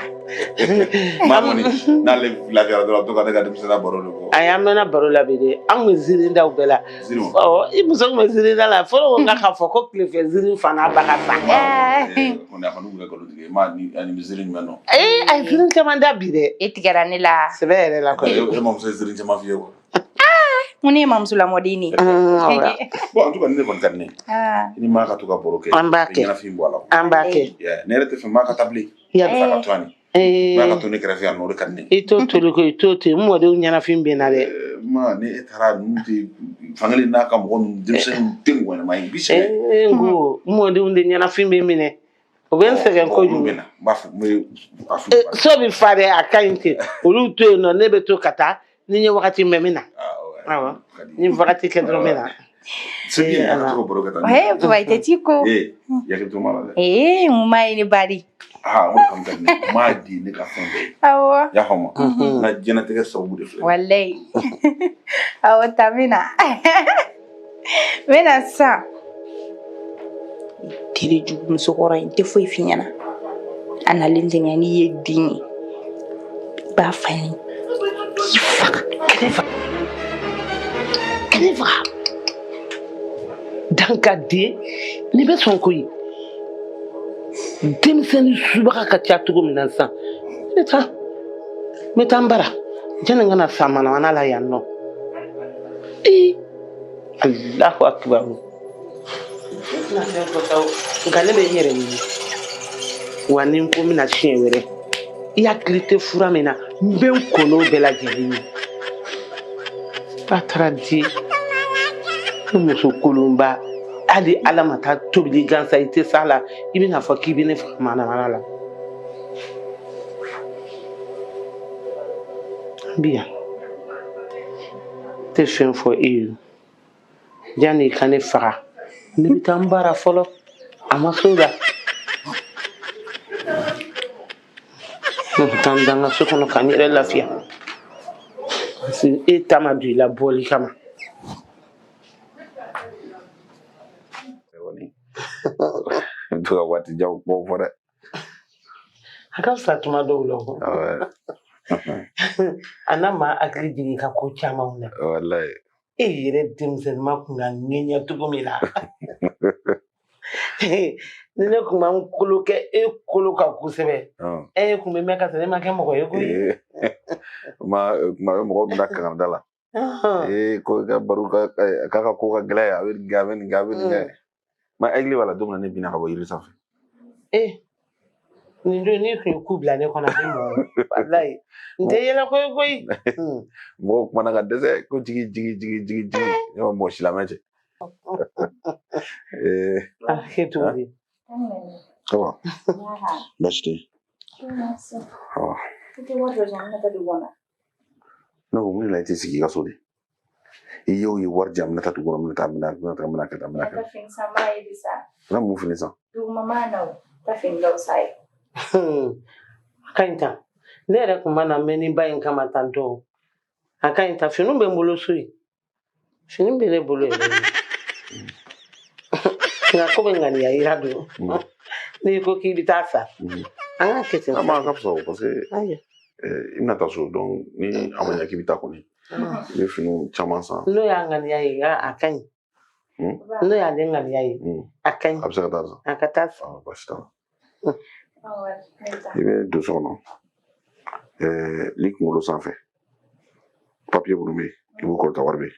[SPEAKER 3] Maa kɔni n'ale lafiyara dɔrɔn a bɛ to ka ne ka denmisɛnninya baro de fɔ.
[SPEAKER 2] Ayi, an mɛnna baro la bi dɛ. An kun bɛ ziiri da o bɛɛ la.
[SPEAKER 3] Ziiri wa?
[SPEAKER 2] Ɔ, i muso kun bɛ ziiri da la. Fɔlɔ ko k'a fɔ ko tilefɛ ziiri fana ba ka sa.
[SPEAKER 3] Kɔni a kɔni kun bɛ nkalon tigɛ. Maa ni ani bɛ ziiri jumɛn dɔn?
[SPEAKER 2] Ee, a ye ziiri caman da bi dɛ.
[SPEAKER 1] E tigɛra ne la.
[SPEAKER 2] Sɛbɛ yɛrɛ la kɔni.
[SPEAKER 3] E mamuso ye ziiri caman f'i ye wa?
[SPEAKER 1] Mun ne ye mamuso lamɔden de ye.
[SPEAKER 3] Bon, en tout cas, ni ne kɔni ka di ne ye. Ni maa ka to ka baro kɛ.
[SPEAKER 2] An b'a kɛ.
[SPEAKER 3] Ɲɛnafin bɔ a la.
[SPEAKER 2] An b'a kɛ.
[SPEAKER 3] Ne yɛrɛ tɛ fɛ maa ka taa bilen. F'a ka to yan. Maa ka to ne kɛrɛfɛ yan nɔ, o de ka di ne ye.
[SPEAKER 2] I t'o toli ko i t'o to yen, n mɔdenw ɲɛnafin bɛ n na dɛ.
[SPEAKER 3] Ma ni e taara ninnu tɛ fankelen n'a ka mɔgɔ ninnu denmisɛnninw tɛ mɔgɔ ɲɛnama ye, i b'i sɛgɛn.
[SPEAKER 2] N ko n mɔdenw de ɲɛnafin bɛ n minɛ. O bɛ n sɛgɛn kojugu.
[SPEAKER 3] Olu bɛ na, n b'a fɔ, n bɛ a f'u.
[SPEAKER 2] So bɛ fa dɛ, a ka ɲi ten. Olu to yen nɔ, ne bɛ to ka taa. Ni n ye wagati mɛn, n bɛ na. Awɔ. Ni wagati kɛ dɔrɔn n bɛ na.
[SPEAKER 3] C'est bien, a ka to ka baro kɛ tan.
[SPEAKER 1] Ee, papa i tɛ ci ko.
[SPEAKER 3] Ee, yakili to ma la dɛ.
[SPEAKER 1] Ee, mun ma ye ne bari.
[SPEAKER 3] Aa, o de kanu ka di ne ye. Maa di ne ka fɛn bɛɛ ye.
[SPEAKER 1] Awɔ.
[SPEAKER 3] I y'a faamu? N ka diɲɛlatigɛ sababu de filɛ.
[SPEAKER 1] Walayi. Awɔ, taa n bɛ na. N bɛ na sisan. Teri jugu musokɔrɔ in, n tɛ foyi f'i ɲɛna. A nalen tɛ ɲɛ, n'i ye den ye, i b'a fa ni b'i faga.
[SPEAKER 2] Kɛnɛ faga. Kɛnɛ faga. Dankaden, ni bɛ sɔn koyi. Denmisɛnnin subaga ka ca cogo min na sisan. Ne bɛ taa. N bɛ taa n bara. Janni n ka na sa manamana la yan nɔ. Ee, Alahu akibaru. Ne tɛna fɛn fɔ sa o, nka ne bɛ n yɛrɛ ɲini. Wa ni n ko n bɛna siɲɛ wɛrɛ, i hakili tɛ fura min na, n bɛ n ko n'o bɛɛ lajɛlen ye. Ba taara di ne muso kolonba, hali Ala ma taa tobili gansan i tɛ s'a la, i bɛna fɔ k'i bɛ ne faga manamana la. N bi yan, n tɛ fɛn fɔ e ye. Janni i ka ne faga, ne bɛ taa n bara fɔlɔ. A ma s'o la. Ne bɛ taa n da n ka so kɔnɔ ka n yɛrɛ lafiya. Parce que e ta ma don i la bɔli kama.
[SPEAKER 3] I bɛ to ka waati jan kumaw fɔ dɛ.
[SPEAKER 2] A ka fisa tuma dɔw la o. A n'a ma hakili jigin ka ko camanw na.
[SPEAKER 3] Walayi.
[SPEAKER 2] E yɛrɛ denmisɛnninma kun ka ŋɛɲɛ cogo min na. Ni ne kun ma n kolo kɛ e kolo kan kosɛbɛ. E kun bɛ mɛn ka sɔrɔ e ma kɛ mɔgɔ ye koyi.
[SPEAKER 3] Ma kuma bɛ mɔgɔ min da kangarida la. Ee, ko i ka baro ka k'a ka ko ka gɛlɛn, a bɛ nin kɛ, a bɛ nin kɛ, a bɛ nin kɛ. Ma hakili b'a la don min na ne binna ka bɔ yiri sanfɛ.
[SPEAKER 2] Ee, Nin don n'i tun ye ku bila ne kɔnɔ a bɛ mɔ. Walayi. N tɛ yɛlɛ koyi koyi.
[SPEAKER 3] Mɔgɔw kumana ka dɛsɛ ko jigi jigi jigi jigi jigi. Ne ma mɔgɔ si lamɛn cɛ.
[SPEAKER 2] A kɛ cogo di?
[SPEAKER 3] Ça va? Baasi tɛ yen. Awa. Ne ko mun de la i tɛ sigi i ka so de? I y'o ye wari di yan, n bɛna taa dugu kɔnɔ, n bɛna taa, n bɛna taa, n bɛna kɛ tan, n bɛna kɛ tan. N bɛna mun fini san?
[SPEAKER 2] A ka ɲi tan. Ne yɛrɛ tun ma na mɛn ba in kama tan tɔ. A ka ɲi tan. Finiw bɛ n bolo so yen. Fini bɛ ne bolo yɛrɛ. Nka komi ŋaniya yira don. N'i ko k'i bɛ taa sa. An k'a kɛ ten.
[SPEAKER 3] A ma ka fisa o parce que i bɛna taa so donc ni a ma ɲɛ k'i bɛ taa kɔni. I bɛ finiw caman san.
[SPEAKER 2] N'o y'a ŋaniya ye a ka ɲi. N'o y'ale ŋaniya ye a ka ɲi.
[SPEAKER 3] A bɛ se ka taa san.
[SPEAKER 2] A ka taa san.
[SPEAKER 3] Baasi t'a la. I bɛ don so kɔnɔ. N'i kunkolo sanfɛ. Papiye minnu bɛ yen i b'u kɔrɔta wari bɛ yen.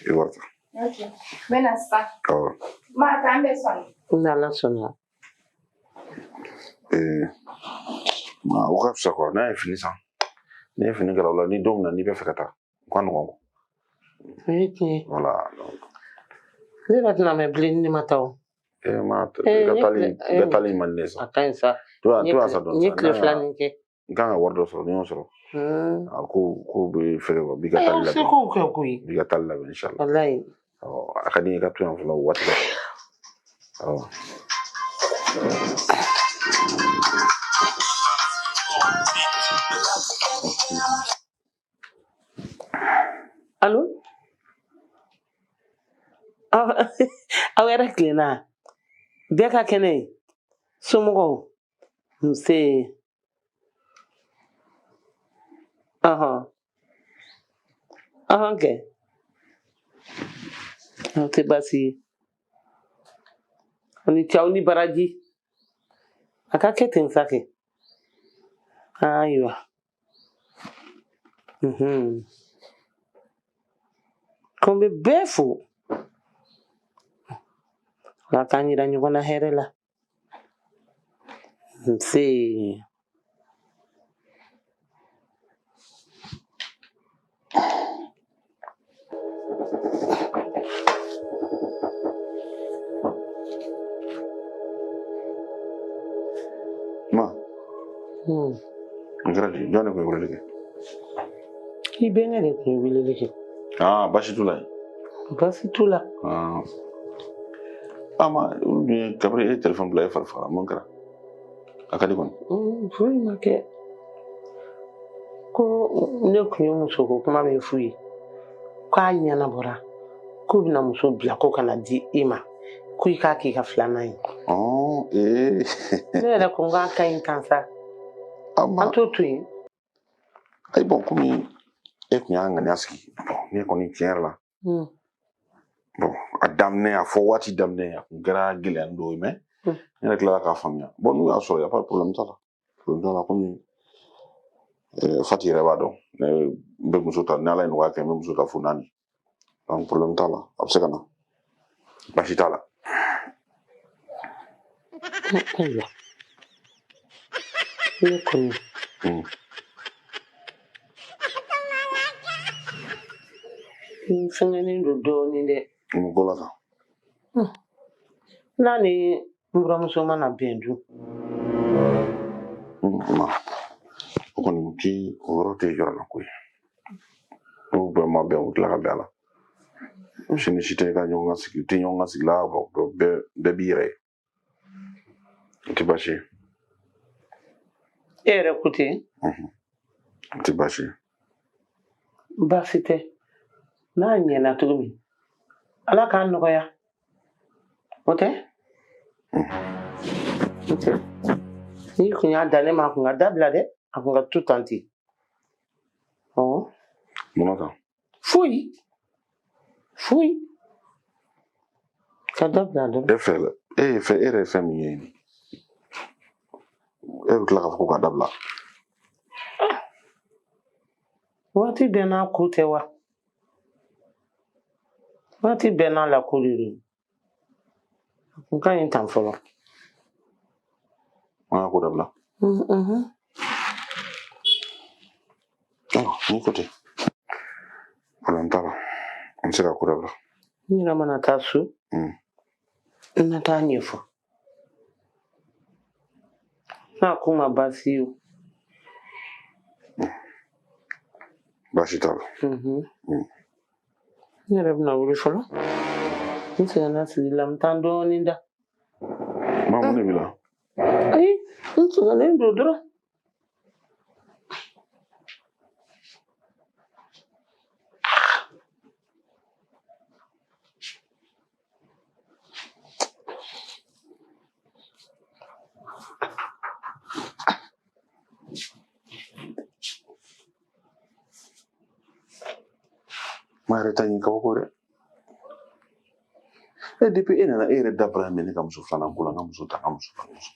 [SPEAKER 3] I bɛ wari ta.
[SPEAKER 1] Ok. N bɛ na sisan.
[SPEAKER 3] Awɔ.
[SPEAKER 1] Ma k'an bɛ sɔnni.
[SPEAKER 2] N'Ala sɔnna.
[SPEAKER 3] O ka fisa quoi n'a ye fini san. N'i ye fini kala o la ni don min na n'i bɛ fɛ ka taa o ka nɔgɔn.
[SPEAKER 2] O ye tiɲɛ ye.
[SPEAKER 3] Voilà donc.
[SPEAKER 2] Ne yɛrɛ tɛna mɛn bilen ni ne ma taa o.
[SPEAKER 3] E ma i ka taali man di ne ye sa.
[SPEAKER 2] A ka ɲi sa.
[SPEAKER 3] N
[SPEAKER 2] ye tile fila nin kɛ.
[SPEAKER 3] N kan ka wari dɔ sɔrɔ ni n y'o sɔrɔ. A ko bɛ fɛgɛ quoi b'i ka taali labɛn.
[SPEAKER 2] Se k'o kɛ koyi.
[SPEAKER 3] B'i ka taali labɛn inchallah.
[SPEAKER 2] Walayi.
[SPEAKER 3] A ka di n ye i ka to yan fɔlɔ o waati la. Awɔ.
[SPEAKER 2] Allo? Aw yɛrɛ tilenna bɛɛ ka kɛnɛ ye somɔgɔw nse ɔhɔn ɔhɔn kɛ aw tɛ baasi ye aw ni ce aw ni baraji a ka kɛ ten sa kɛ ayiwa ko n bɛ bɛɛ fo Ala k'an yira ɲɔgɔn na hɛrɛ la nse.
[SPEAKER 3] Ma. N kɛra di jɔn de tun ye weleli kɛ?
[SPEAKER 2] I bɛnkɛ de tun ye weleli kɛ.
[SPEAKER 3] Baasi t'u la yen.
[SPEAKER 2] Baasi t'u la.
[SPEAKER 3] Ma olu dun ye kabini e ye telefɔni bila e fari fagara mun kɛra? A ka di kɔni.
[SPEAKER 2] Foyi ma kɛ. Ko ne tun ye musoko kuma min f'u ye k'a ɲɛnabɔra k'u bɛna muso bila ko ka na di i ma ko i k'a k'i ka filanan ye. Ne yɛrɛ ko n k'a ka ɲi tan sa. An t'o to yen.
[SPEAKER 3] Ayi bɔn komi e tun y'a ŋaniya sigi ne kɔni tiɲɛ yɛrɛ la. Bon a daminɛ a fɔ waati daminɛ a kun kɛra gɛlɛya dɔw ye mɛ ne yɛrɛ tilala k'a faamuya bon n'u y'a sɔrɔ y a pas de problème t'a la problème t'a la komi Fati yɛrɛ b'a dɔn ne bɛ muso ta ni Ala ye nɔgɔya kɛ n bɛ muso ta fo 4 donc problème t'a la a bɛ se ka na baasi t'a la.
[SPEAKER 2] Ayiwa ne kɔni. N fɛngɛnen don dɔɔnin dɛ.
[SPEAKER 3] Mun ko la tan?
[SPEAKER 2] N'a ni n buramuso mana bɛn dun.
[SPEAKER 3] Ma o kɔni ti o yɔrɔ tɛ yɔrɔ la koyi. N'u bɛɛ ma bɛn u tila ka bɛn a la. Si ni si tɛ ka ɲɔgɔn ka sigi u tɛ ɲɔgɔn ka sigi la bɛɛ b'i yɛrɛ ye. O tɛ baasi ye.
[SPEAKER 2] E yɛrɛ ko ten?
[SPEAKER 3] O tɛ baasi ye.
[SPEAKER 2] Baasi tɛ. N'a ɲɛna cogo min Ala k'a nɔgɔya o tɛ? O tɛ. N'i kun y'a da ne ma a kun ka dabila dɛ a kun ka to tan ten. Awɔ.
[SPEAKER 3] Mun na tan?
[SPEAKER 2] Foyi foyi ka dabila dɔrɔn.
[SPEAKER 3] E fɛ e ye fɛn e yɛrɛ ye fɛn min ye nin e bɛ tila k'a fɔ ko k'a dabila.
[SPEAKER 2] Waati bɛɛ n'a ko tɛ wa? Waati bɛɛ n'a la ko de don. A kun ka ɲi tan fɔlɔ.
[SPEAKER 3] An ka ko dabila. Ayiwa, n'i ko ten, problème t'a la, an bɛ se ka ko dabila.
[SPEAKER 2] N yɛrɛ mana taa so, n na taa ɲɛfɔ n'a ko ma baasi ye o.
[SPEAKER 3] Baasi t'a la.
[SPEAKER 2] N yɛrɛ bɛna wuli fɔlɔ, n sɛgɛnna sigi la, n bɛ taa dɔɔnin da.
[SPEAKER 3] Ma, mun de b'i la?
[SPEAKER 2] Ayi, n sɛgɛnnen don dɔrɔn.
[SPEAKER 3] Ma yɛrɛ ta ɲi kabako dɛ. E, depuis e nana, e yɛrɛ da bara minɛ ne ka muso filanan ko la, n ka muso ta, n ka muso ta, n ka muso.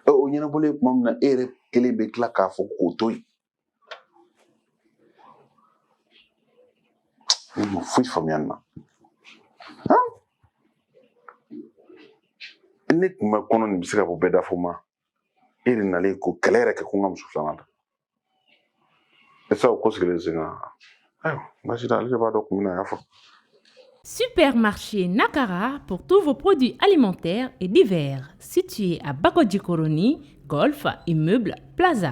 [SPEAKER 3] E, o ɲɛnabɔlen tuma min na, e yɛrɛ kelen bɛ tila k'a fɔ k'o to yen. Ne ma foyi faamuya nin na. Ne tun bɛ kɔnɔ nin bɛ se ka bɔ bɛɛ da fo ma. E de nalen ko kɛlɛ yɛrɛ kɛ ko n ka muso filanan ta. E sa o ko sigilen sen kan. Ayiwa, baasi tɛ, ale de b'a dɔn kun min na a y'a fɔ.
[SPEAKER 5] Supermarché Nakara pour tous vos produits alimentaires et divers, situé à Bakodjikoroni, Golf, Immeuble, Plaza.